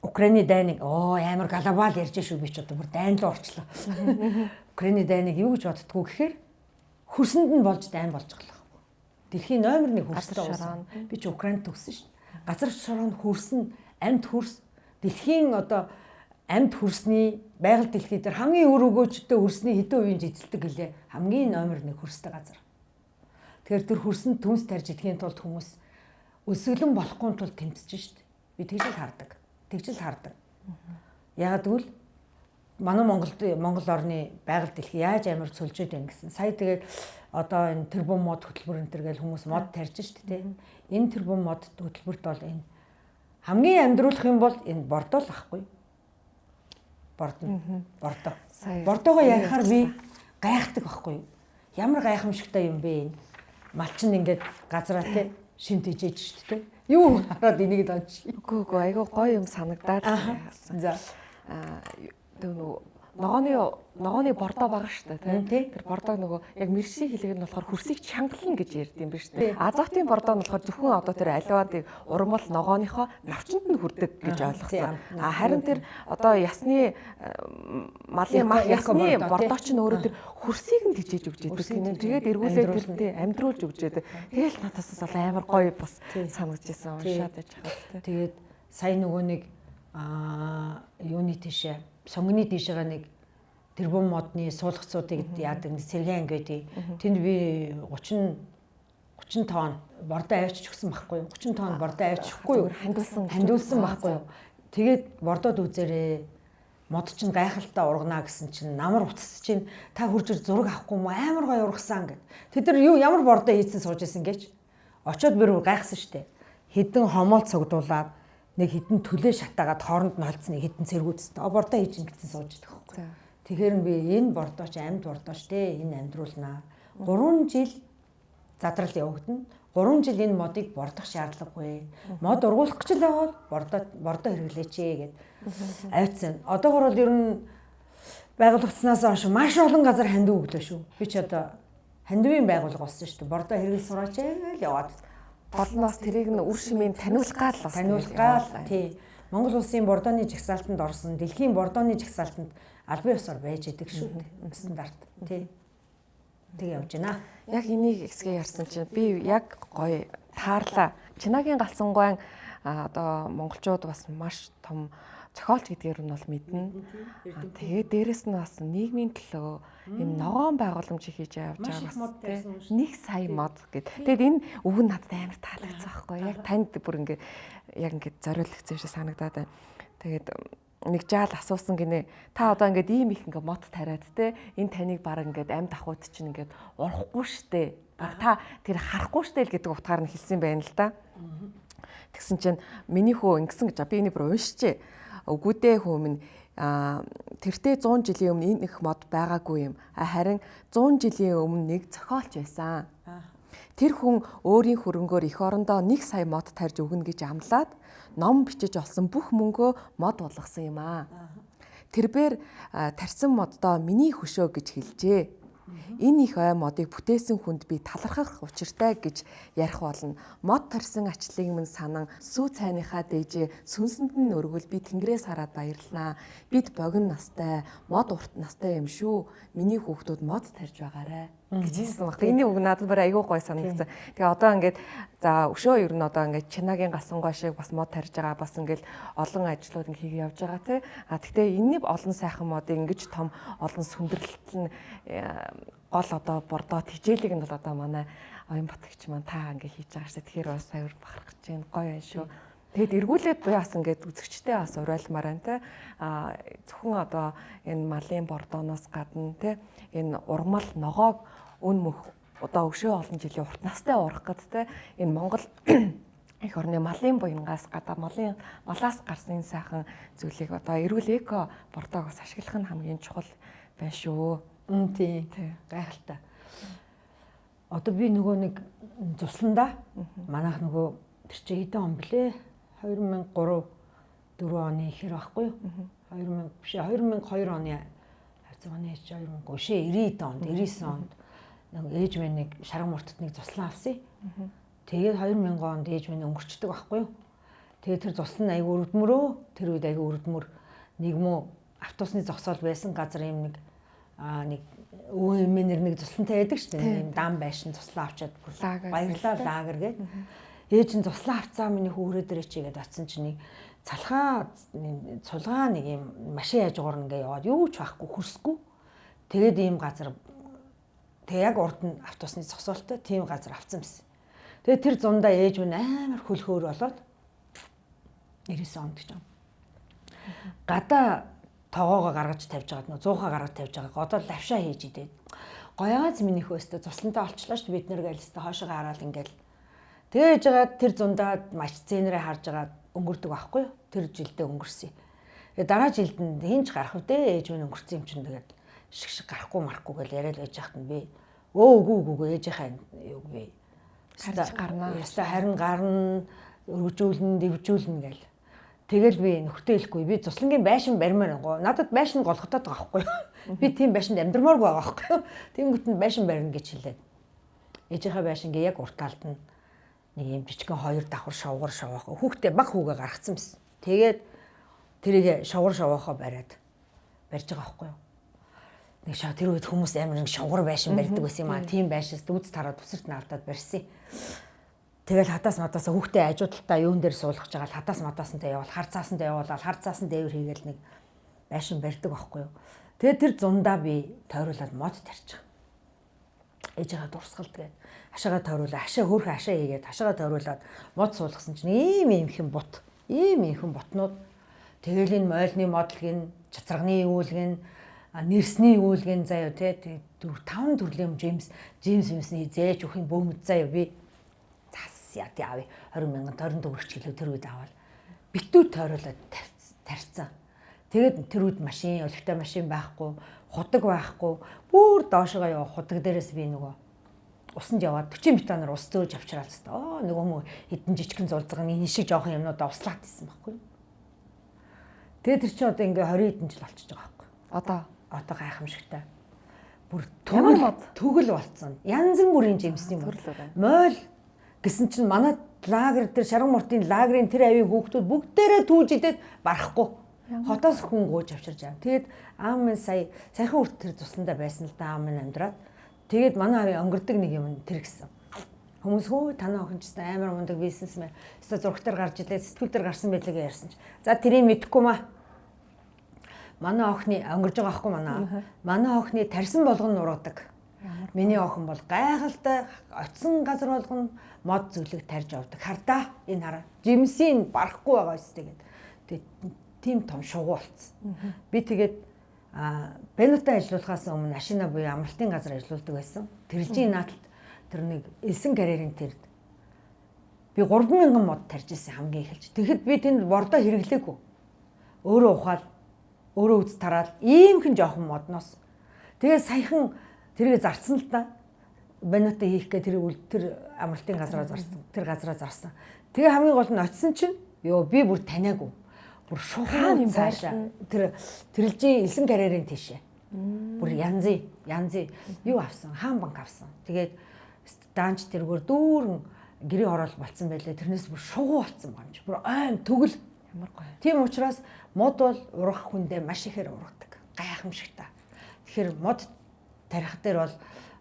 Украины дайныг амар глобал ярьж шүү би ч одоо бүр дайн руу орчлоо. Украины дайныг юу гэж боддгоо гэхээр хөрсөнд нь болж дайн болж байгаа юм. Дэлхийн номер 1 хөрстэй улс. Би ч Украинд төгссөн шүү. Газар шороонд хөрсөн амьд хөрс дэлхийн одоо амьд хөрсний байгаль дэлхий дээр хамгийн үр өгөөжтэй хөрсний хэдэн хувийн эзэлдэг гэлээ хамгийн номер 1 хөрстэй газар. Тэгэхээр тэр хөрсөнд төмс тарж идэхийн тулд хүмүүс өсөглөн болохгүй тулд тэмцэж шүү. Би тэгж л хардаг. Тэгж л хардаг. Яагаад гэвэл манай Монгол орны байгаль дэлхий яаж амар цөлжөөд байна гэсэн. Сая тэгээд одоо энэ тэрбум мод хөтөлбөр энэ төр гэл хүмүүс мод тарьж шít тэ. Энэ тэрбум мод хөтөлбөрт бол энэ хамгийн амьдруулах юм бол энэ бордоо л ахгүй. Бордно. Бордоо. Бордоогоо ярихаар би гайхдаг байхгүй. Ямар гайхамшигтай юм бэ энэ. Малчин ингээд газраа тэ шимт ижээж шít тэ. Юу хараад энийг донч. Үгүй айгүй гоё юм санагдаад. За. Тэр нөгөө ногооны бордоо байгаа шүү дээ тий. Тэр бордоо нөгөө яг мэршийн хэлээр нь болохоор хөрсийг чангална гэж ярьд юм биш үү? Азотын бордоо нь болохоор зөвхөн одоо тэр аливаадыг урмал ногооныхоо навчинд нь хүрдэг гэж ойлгосон. А харин тэр одоо ясны малын мах ясны бордоо чинь өөрөө тэр хөрсийг нь тэжээж өгч идэг гинэ. Тэгээд эргүүлээд тэр тий амьдруулж өгч идэг. Тэгэл надаас бол амар гоё бас санагдчихсан уншаад байж байгаа. Тэгээд сая нөгөө нэг юуны тийшээ сонгоны тийшээгээ нэг тэрбум модны суулгацуудыг яадаг сэргээн анги гэдэг. Тэнд би 30 тонн бордоо авчиж өгсөн байхгүй юу? 30 тонн бордоо авчихгүй юу? Хандуулсан байхгүй юу? Тэгээд бордоод үзээрээ мод чинь гайхалтай ургана гэсэн чинь намар утас чинь та хурж ир зураг авахгүй мó амар гоё ургасан гэд. Тэд нар юу ямар бордоо хийцэн сууж исэн гэж. Очоод би гайхсан штэ. Хідэн хомоол цогдуулаад нэг хідэн төлөө шатаагаад хооронд нь холцсон нэг хідэн цэргүүдсэн. Бордоо хийж ингэсэн сууж идэх байхгүй. Тэгэхээр би энэ бордоо ч амьд бордоо штэ. Энэ амьдруулнаа. 3 жил задрал явагдана. 3 жил энэ модыг бордох шаардлагагүй. Мод ургуулах гэж л байгаа бол бордоо хэрэглээч гэд авцсан. Одоогор бол ер нь байгууллагаснаас хойш маш олон газар хандив өглөө шүү. Би ч одоо хандивын байгууллага болсон шүү дээ. Бордоо хэрэгэл сураач л яваад. Гол нь бас тэрийг нь үр шимийн таниулах гал бас. Таниулах гал тий. Монгол улсын бордооны жагсаалтанд орсон, дэлхийн бордооны жагсаалтанд албан ёсоор байж идэг шүү дээ. Стандарт тий. Тэг явж байна. Яг энийг хэсгээ ярьсан чинь би яг гоё таарлаа. Чинагийн галсангуайн одоо монголчууд бас маш том зохиолч гэдгээр нь бол мэднэ. Тэгээд дээрэс нь бас нийгмийн төлөө энэ ногоон байгууламж хийж явж байгаа бас 1 сая мод гэд. Тэгээд энэ үг нь надад амар таалагдсан байхгүй. Яг танд бүр ингээ яг ингээ зориулагдсан юм шиг санагдаад байна. Тэгээд нэг жаал асуусан гинэ. Та одоо ингээд ийм их ингээ мод тариад те энэ таныг баг ингээд амьд ахуйд чинь ингээд урахгүй штэ. Баг та тэр харахгүй штэ л гэдэг утгаар нь хэлсэн байна л да. Тэгсэн чинь миний хүү ингэсэн гэж би энийг бүр уншжээ. Үгүй дээ хүү минь тэртээ 100 жилийн өмнө энэ их мод байгаагүй юм. Харин 100 жилийн өмнө нэг зохиолч байсан. Тэр хүн өөрийн хөрөнгөөр эх орондоо 1 сая мод тарьж өгнө гэж амлаад ном бичиж олсон бүх мөнгөө мод болгосон юм аа. Тэрбээр тарьсан моддоо миний хөшөө гэж хэлжээ. Энэ их ой модыг бүтээсэн хүнд би талархах учиртай гэж ярих болно. Мод тарьсан ачлыг минь санан сүү цайныхаа дээжээ сүнсэнд нь өргөл би тэнгэрээс хараад баярлнаа. Бид богино настай, мод урт настай юм шүү. Миний хүүхдүүд мод тарьж байгаарэ гэж хэлсэн баг. Энэ үг надад бүр айгүй гоё санагдсан. Тэгээ одоо ингээд за өшөө ер нь одоо ингээд Чинагийн галсангой шиг бас мод тарьж байгаа бас ингээд олон ажлууд ингээд хийгээ явж байгаа тий. А тэгтээ энэний олон сайхан модыг ингэж том олон сүндэрлэлт нь гол одоо бордоо тижээлэг нь бол одоо манай оюун батгч маань та ингээ хийж байгаа шүү. Тэгэхээр бас аюур бахарх гэж байна. Гоё юм шүү. Тэгэд эргүүлээд би бас ингээд үзэгчтэй бас уриалмаар байна те. А зөвхөн одоо энэ малын бордооноос гадна те энэ урмал ногоог үн мөх одоо өшөө олон жилийн урт настай урах гэд те энэ Монгол эх орны малын буянгаас гадаа малын малаас гарсан энэ сайхан зүйлийг одоо эрүүл эко бордоог бас ашиглах нь хамгийн чухал байна шүү. Тийм. Гайхалтай. Одоо би нөгөө нэг зусландаа манайх нөгөө тэр чинь хэдэн он блэ? 2003 4 оны ихэр байхгүй юу? 2000 биш 2002 оны хавцаа оны 2003 шээ 90 онд 99 онд нэг ээж минь нэг шарга муртад нэг зуслан авсан. Тэгээд 2000 онд ээж минь өнгөрчдөг байхгүй юу? Тэгээд тэр зуслан айгүй өрдмөрөө тэр үед айгүй өрдмөр нэг муу автобусны зогсоол байсан газар юм нэг нэг өвөө эмээнэр нэг зуслантай байдаг шүү дээ. Ийм дам байшин зуслан авчаад баярлаа лагер гээд. Ээж нь зуслан авцаа миний хүүрээ дээрээ чигээд очсон чинь нэг цалхаа цулгаа нэг юм машин яжгуур ингээ яваад юу ч байхгүй хөрсгүй. Тэгээд ийм газар тэг яг урд нь автобусны зогсоолтой тийм газар авцсан байсан. Тэгээд тэр зундаа ээж минь амар хөлхөөр болоод 99 онд гэж юм. Гадаа тогоогоо гаргаж тавьж байгаад нөө 100-аа гаргаж тавьж байгаа. Одоо лавшаа хийж идээд. Гоёгааз миний хөөстө цуслантай олчлоо шүү бид нар гээл өстө хоошоо хараад ингээл. Тэгээ яж тэр зундаа маш цэнэрээ харж байгаа өнгөрдөг байхгүй юу? Тэр жилдээ өнгөрсөн. Тэгээ дараа жилд нь хинч гарах вэ? Ээж минь өнгөрсөн юм чинь тэгээд шиг шиг гарахгүй марахгүй гэл яриад байж хахад нь би өө үгүй үгүй ээжийнхээ юуг би харж гарнаа. Яста харин гарна, өргөжүүлнэ, дэвжүүлнэ гэл. Тэгэл би нөхөртөө хэлэхгүй. Би цуслангийн байшин барьмаар байна. Надад байшин голготоод байгаа байхгүй юу? Би тийм байшинд амьдрмааргүй байгаа байхгүй юу? Тэнгүүт нь байшин барина гэж хэлээд. Ээжийнхээ байшингээ яг урт талд нь нэг юм жижигхэн хоёр давхар шовгор шовоох. Хүүхдээ баг хүүгээ гаргацсан байсан. Тэгээд тэрийг шовгор шовоохоо бариад барьж байгаа байхгүй юу? Нэг шаа тэр үед хүмүүс амар нэг шовгор байшин барьдаг байсан юм аа. Тийм байшинс үз тараад үсэрт наалтаад барьсан. Тэгэл хатаас мадаас хүүхдээ ажуудалтаа юун дээр суулгаж байгаа л хатаас мадаасантай явуул хар цаасантай явуулаад хар цаасан дээвэр хийгээл нэг байшин барьдаг байхгүй юу. Тэгээд тэр зундаа би тойруулаад мод тарчих. Ээжигээ дурсгалд гээд хашаага тойруулаа хашаа хөөрхөн хашаа хийгээд хашаага тойруулаад мод суулгасан чинь ийм иймхэн бут ийм иймхэн ботнууд тэгэл энэ мойлны модл гин чацрагны үүлгэн нэрсний үүлгэн заяа те 4 5 төрлийн Джеймс Джеймс юмсны зээж өгөх юм бөөмөд заяа би яа тий авъя 20 мянган 20 төгрөгч гэлээ тэр үед аваад битүү тойруулаад тарьцсан. Тэгээд тэр үед машин, олигтой машин байхгүй, худаг байхгүй. Бүр доошогоо яваа худаг дээрээс би нөгөө усанд яваад 40 бетоноор ус зөөж авчраал хэвээр. Оо нөгөө мө хэдэн жижигхэн зулзганы энэ шиг жоохон юмнуудаа услаад исэн байхгүй юу. Тэгээд тэр чинь одоо ингээ 20 хэдэн жил болчихж байгаа байхгүй. Одоо гайхамшигтай. Бүр төгөл болцсон. Янз бүрийн жимсний юм. Мойл гэсэн чинь манай лагер тэр шарган муртын лагерын тэр авийн хүүхдүүд бүгдээрээ түүж идээд барахгүй. Хотоос хүн гууж авчирж байгаа. Тэгээд аав минь сая сайхан үрт тэр тусландаа байсан л да аав минь амьдраад. Тэгээд манай аавын өнгөрдөг нэг юм тэр гисэн. Хүмүүс хөө танаа охин ч гэсэн амар мундаг бизнесмен. Өстө зурагтаар гарч илээ сэтгүүл дээр гарсан байлаа гэж ярьсан чи. За тэрийг мэдэхгүй маа. Манай охины өнгөрж байгаа хгүй манай. Манай охины тарьсан болгон нуруудаг. Миний охин бол гайхалтай очсон газар болгоно мод зүлэг тарьж авдаг. Хардаа энэ хараа. Жимсийн барахгүй байгаа өстэй гэдэг. Тэгээд тийм том шугуу болцсон. Би тэгээд Бенутай ажиллуулахаас өмнө Ашина буюу амралтын газар ажиллаулдаг байсан. Тэрэлжийн нааталд тэр нэг элсэн карьерийн тэрд би 3000 мод тарьж ирсэн хамгийн эхэлж. Тэгэхэд би тэнд бордоо хэрэглээгүй. Өөрөө ухаал, өөрөө үз тараал иймхэн жоохон модноос. Тэгээд саяхан тэрийг зарцсан л да. Бенутай хийх гэ тэр тэр амралтын газараа зарсан. Тэр газараа зарсан. Тэгээ хамгийн гол нь очисон чинь ёо би бүр таниагүй. Бүр шугам юм цаашаа. Тэр тэрэлжийн элсэн карьерийн тийшээ. Бүр янзын юу авсан? Хаан банк авсан. Тэгээд даанч тэргээр дүүрэн гэрээ орол болцсон байлээ. Тэрнээс бүр шугуу болцсон байгаа юм чи. Бүр ойм төгөл. Ямар гоё. Тийм учраас мод бол ургах хүндээ маш ихээр ургадаг. Гайхамшигтай. Тэгэхээр мод тарих дээр бол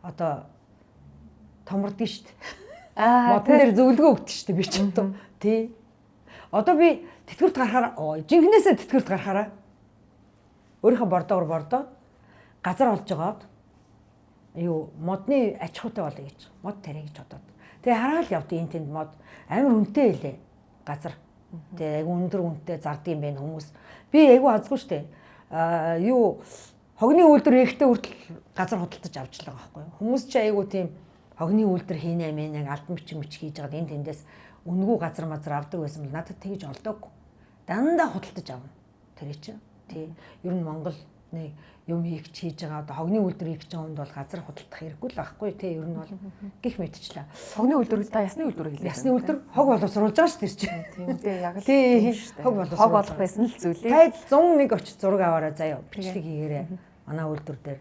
одоо томордсон шүү дээ. Модон дээр зөвлөгөө өгдөг шүү дээ би ч одоо. Тий. Одоо би тэтгэврт гарахаараа жинхнээсээ тэтгэврт гарахаараа өөрийнхөө бордоогоор бордоо газар олж байгаад Юу модны аж ахуйтай болъё гэж. Мод тарья гэж бодоод. Тэгээ хараал явд энэ тэнд мод амар үнэтэй хэлээ. Газар. Тэгээ айгу өндөр үнэтэй зардыг юм байна хүмүүс. Би айгу азгүй штэ. Аа юу хогны үйлдвэр хийхдээ хүртэл газар худалдаж авч л байгаа байхгүй юу. Хүмүүс чи айгу тийм хогны үйлдвэр хийнэ мэнэ албан бичиг мич хийж байгаад энэ тэндээс үнэгүй газар мазар авдаг байсан бол надад тэгж олдоогүй. Дандаа худалдаж авна. Тэр чинь тий. Ер нь Монгол нэг юм хийх хийж байгаа одоо хогны үйлдвэр хийх гэж байгаа хүнд бол газар худалдах хэрэггүй л байхгүй тий. Ер нь бол гих мэтчлээ. Хогны үйлдвэр та ясны үйлдвэр хэлээ. Ясны үйлдвэр хог боловсруулж байгаа шүү дээ тэр чинь. Тийм дээ яг л тий. Хог боловсруулж хог болох байсан л зүйлээ. Та 101 очиж зураг аваарай заяа. Бичлэг хийгээрэй. Манай үйлдвэр дээр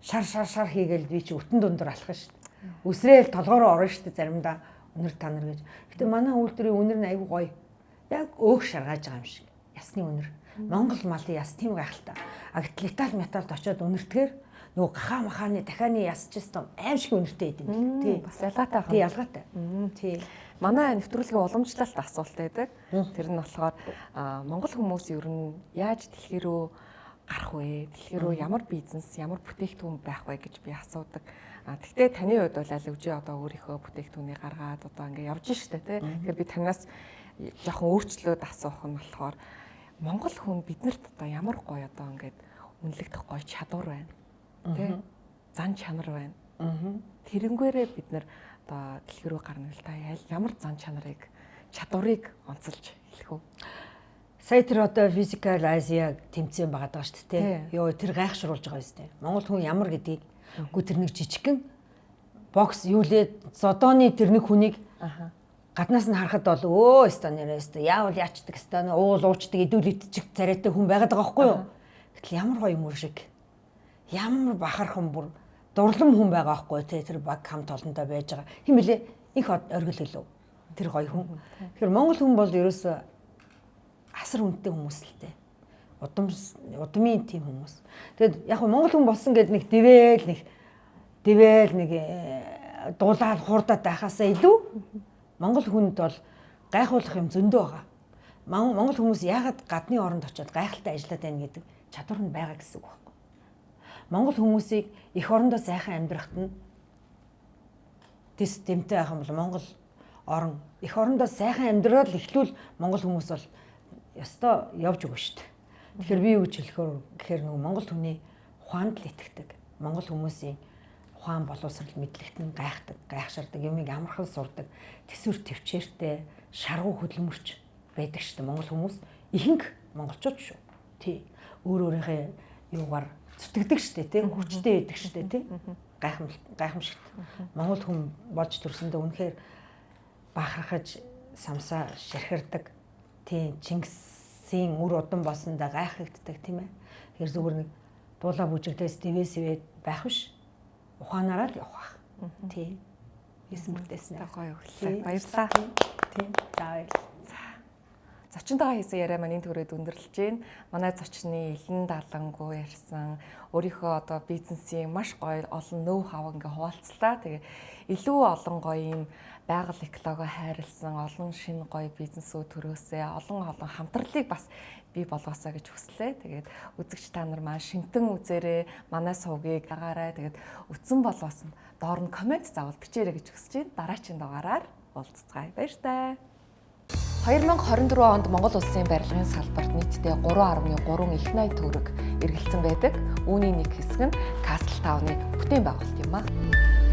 шар шар шар хийгээл би чи өтөн дундор алхах шүү дээ. Үсрээл толгоороо орно шүү дээ заримдаа үнэр та нар гэж. Гэтэ манай үйлдвэрийн үнэр нь айгүй гоё. Яг өөх шаргааж байгаа юм шиг. Ясны үнэр. Монгол малын яс тийм гайхалтай. А гэтэл Итали металд очиод үнэртгэр нөгөө гахаа махааны дахианы яс ч гэсэн аим шиг үнэртэй байд юм бэл. Тий. Бас ялгаатай байна. Тий, ялгаатай. Тий. Манай нэвтрүүлгийн уламжлалт асуулт байдаг. Тэр нь болохоор Монгол хүмүүс ер нь яаж дэлхий рүү гарах вэ? Дэлхий рүү ямар бизнес, ямар бүтээгдэхүүн байх вэ гэж би асуудаг. Тэгтээ таны хувьд бол аль өвжээ одоо өөрийнхөө бүтээгдэхүүнийг гаргаад одоо ингээ явж штэ тий. Тэгэхээр би танаас жоохон өөрчлөөд асуух нь болохоор Монгол хүн биднэрт одоо ямар гоё одоо ингээд үнэлэгдэх гоё чадвар байна. Тэ? Зан чанар байна. Тэрнгээрээ бид нар одоо дэлхий рүү гарна л та ямар зан чанарыг чадварыг онцолж хэлэх үү? Сая тэр одоо Physical Asia тэмцээн байгаа даа шүү дээ. Йоо тэр гайхшруулж байгаа юм шүү дээ. Монгол хүн ямар гэдгийг үгүй тэр нэг жижигхэн бокс юу лээ зодооны тэр нэг хүнийг гаднаас нь харахад бол өө өстө нэрээ өстө яавал яачдаг өстө уул уучдаг идүүл идчих царайтай хүн байгаад байгаа байхгүй юу? Гэтэл ямар гоё мөр шиг ямар бахархан бүр дурлам хүн байгаа байхгүй тий тэр баг хамт олондоо байж байгаа. Хин бэлээ их оргил хэлв. Тэр гоё хүн. Тэгэхээр Монгол хүн бол ерөөсөө асар үнэтэй хүмүүс л дээ. Удмын тийм хүмүүс. Тэгэд яг Монгол хүн болсон гэд нэг дэвэл нэг дулаал хурдаад байхаасаа илүү Монгол хүнд бол гайхуулах юм зөндөө байгаа. Монгол хүмүүс яагаад гадны оронд очиод гайхалтай ажиллаад байна гэдэг чадвар нь байгаа гэсэн үг байхгүй. Монгол хүмүүсийг эх орондоо сайхан амьдрахад нь тэс дэмтэй байх юм бол Монгол орон эх орондоо сайхан амьдрал эхлүүл Монгол хүмүүс бол ёстой явж өгнө шүү дээ. Тэгэхээр би юу гэж хэлэхээр гэхээр нөгөө Монгол хүний ухаанд л итгэдэг. Монгол хүмүүсийн ухаан боловсрал мэдлэгт нь гайхдаг, гайхширдаг, юмыг амархан сурдаг, төсвөр төвчээртэй, шаргуу хөдөлмөрч байдаг шүү дээ. Монгол хүмүүс ихэнх монголчууд шүү. Тий. Өөр өөрийнхөө юугаар зүтгэдэг шүү дээ, тий. Хүчтэй байдаг шүү дээ, тий. Гайхамшигт. Монгол хүн болж төрсөндөө үнэхээр бахархаж самсаа ширхэрдэг. Тий. Чингисийн үр удам болсондоо гайхагддаг, тийм ээ. Тэгэхээр зүгээр нэг дуулаа бүжиглээс дэвээсвэ байх биш. Ухаанаараа л явах байх. Тий. Есэн бүтээсэн. Гоё өглөө. Баярлалаа. Тий. За баярлалаа. За. Зочинтойгоо хийсэн яриа маань энэ түрээд өндөрлөж байна. Манай зочны илэн далангуу ярьсан өөрийнхөө одоо бизнесийн маш гоё олон нөв хав ингээ хуваалцлаа. Тэгээ илүү олон гоё юм байгаль экологоо хайрлсан олон шинэ гоё бизнесүүд төрөөсэй, олон олон хамтралыг бас бий болгоосоо гэж хүслээ. Тэгээд үзэгч та нар маань шинтэн үзээрэй, манай сувгийг дагаарай. Тэгээд үтсэн болоос доор нь комент заавал бичээрэй гэж хүсэж байна. Дараагийн дугаараар уулзцгаая. Баяртай. 2024 онд Монгол улсын барилгын салбарт нийтдээ 3.3 их 80 төгрөг эргэлцсэн байдаг. Үүний нэг хэсэг нь Castle Town-ы бүтээн байгуулалт юм аа.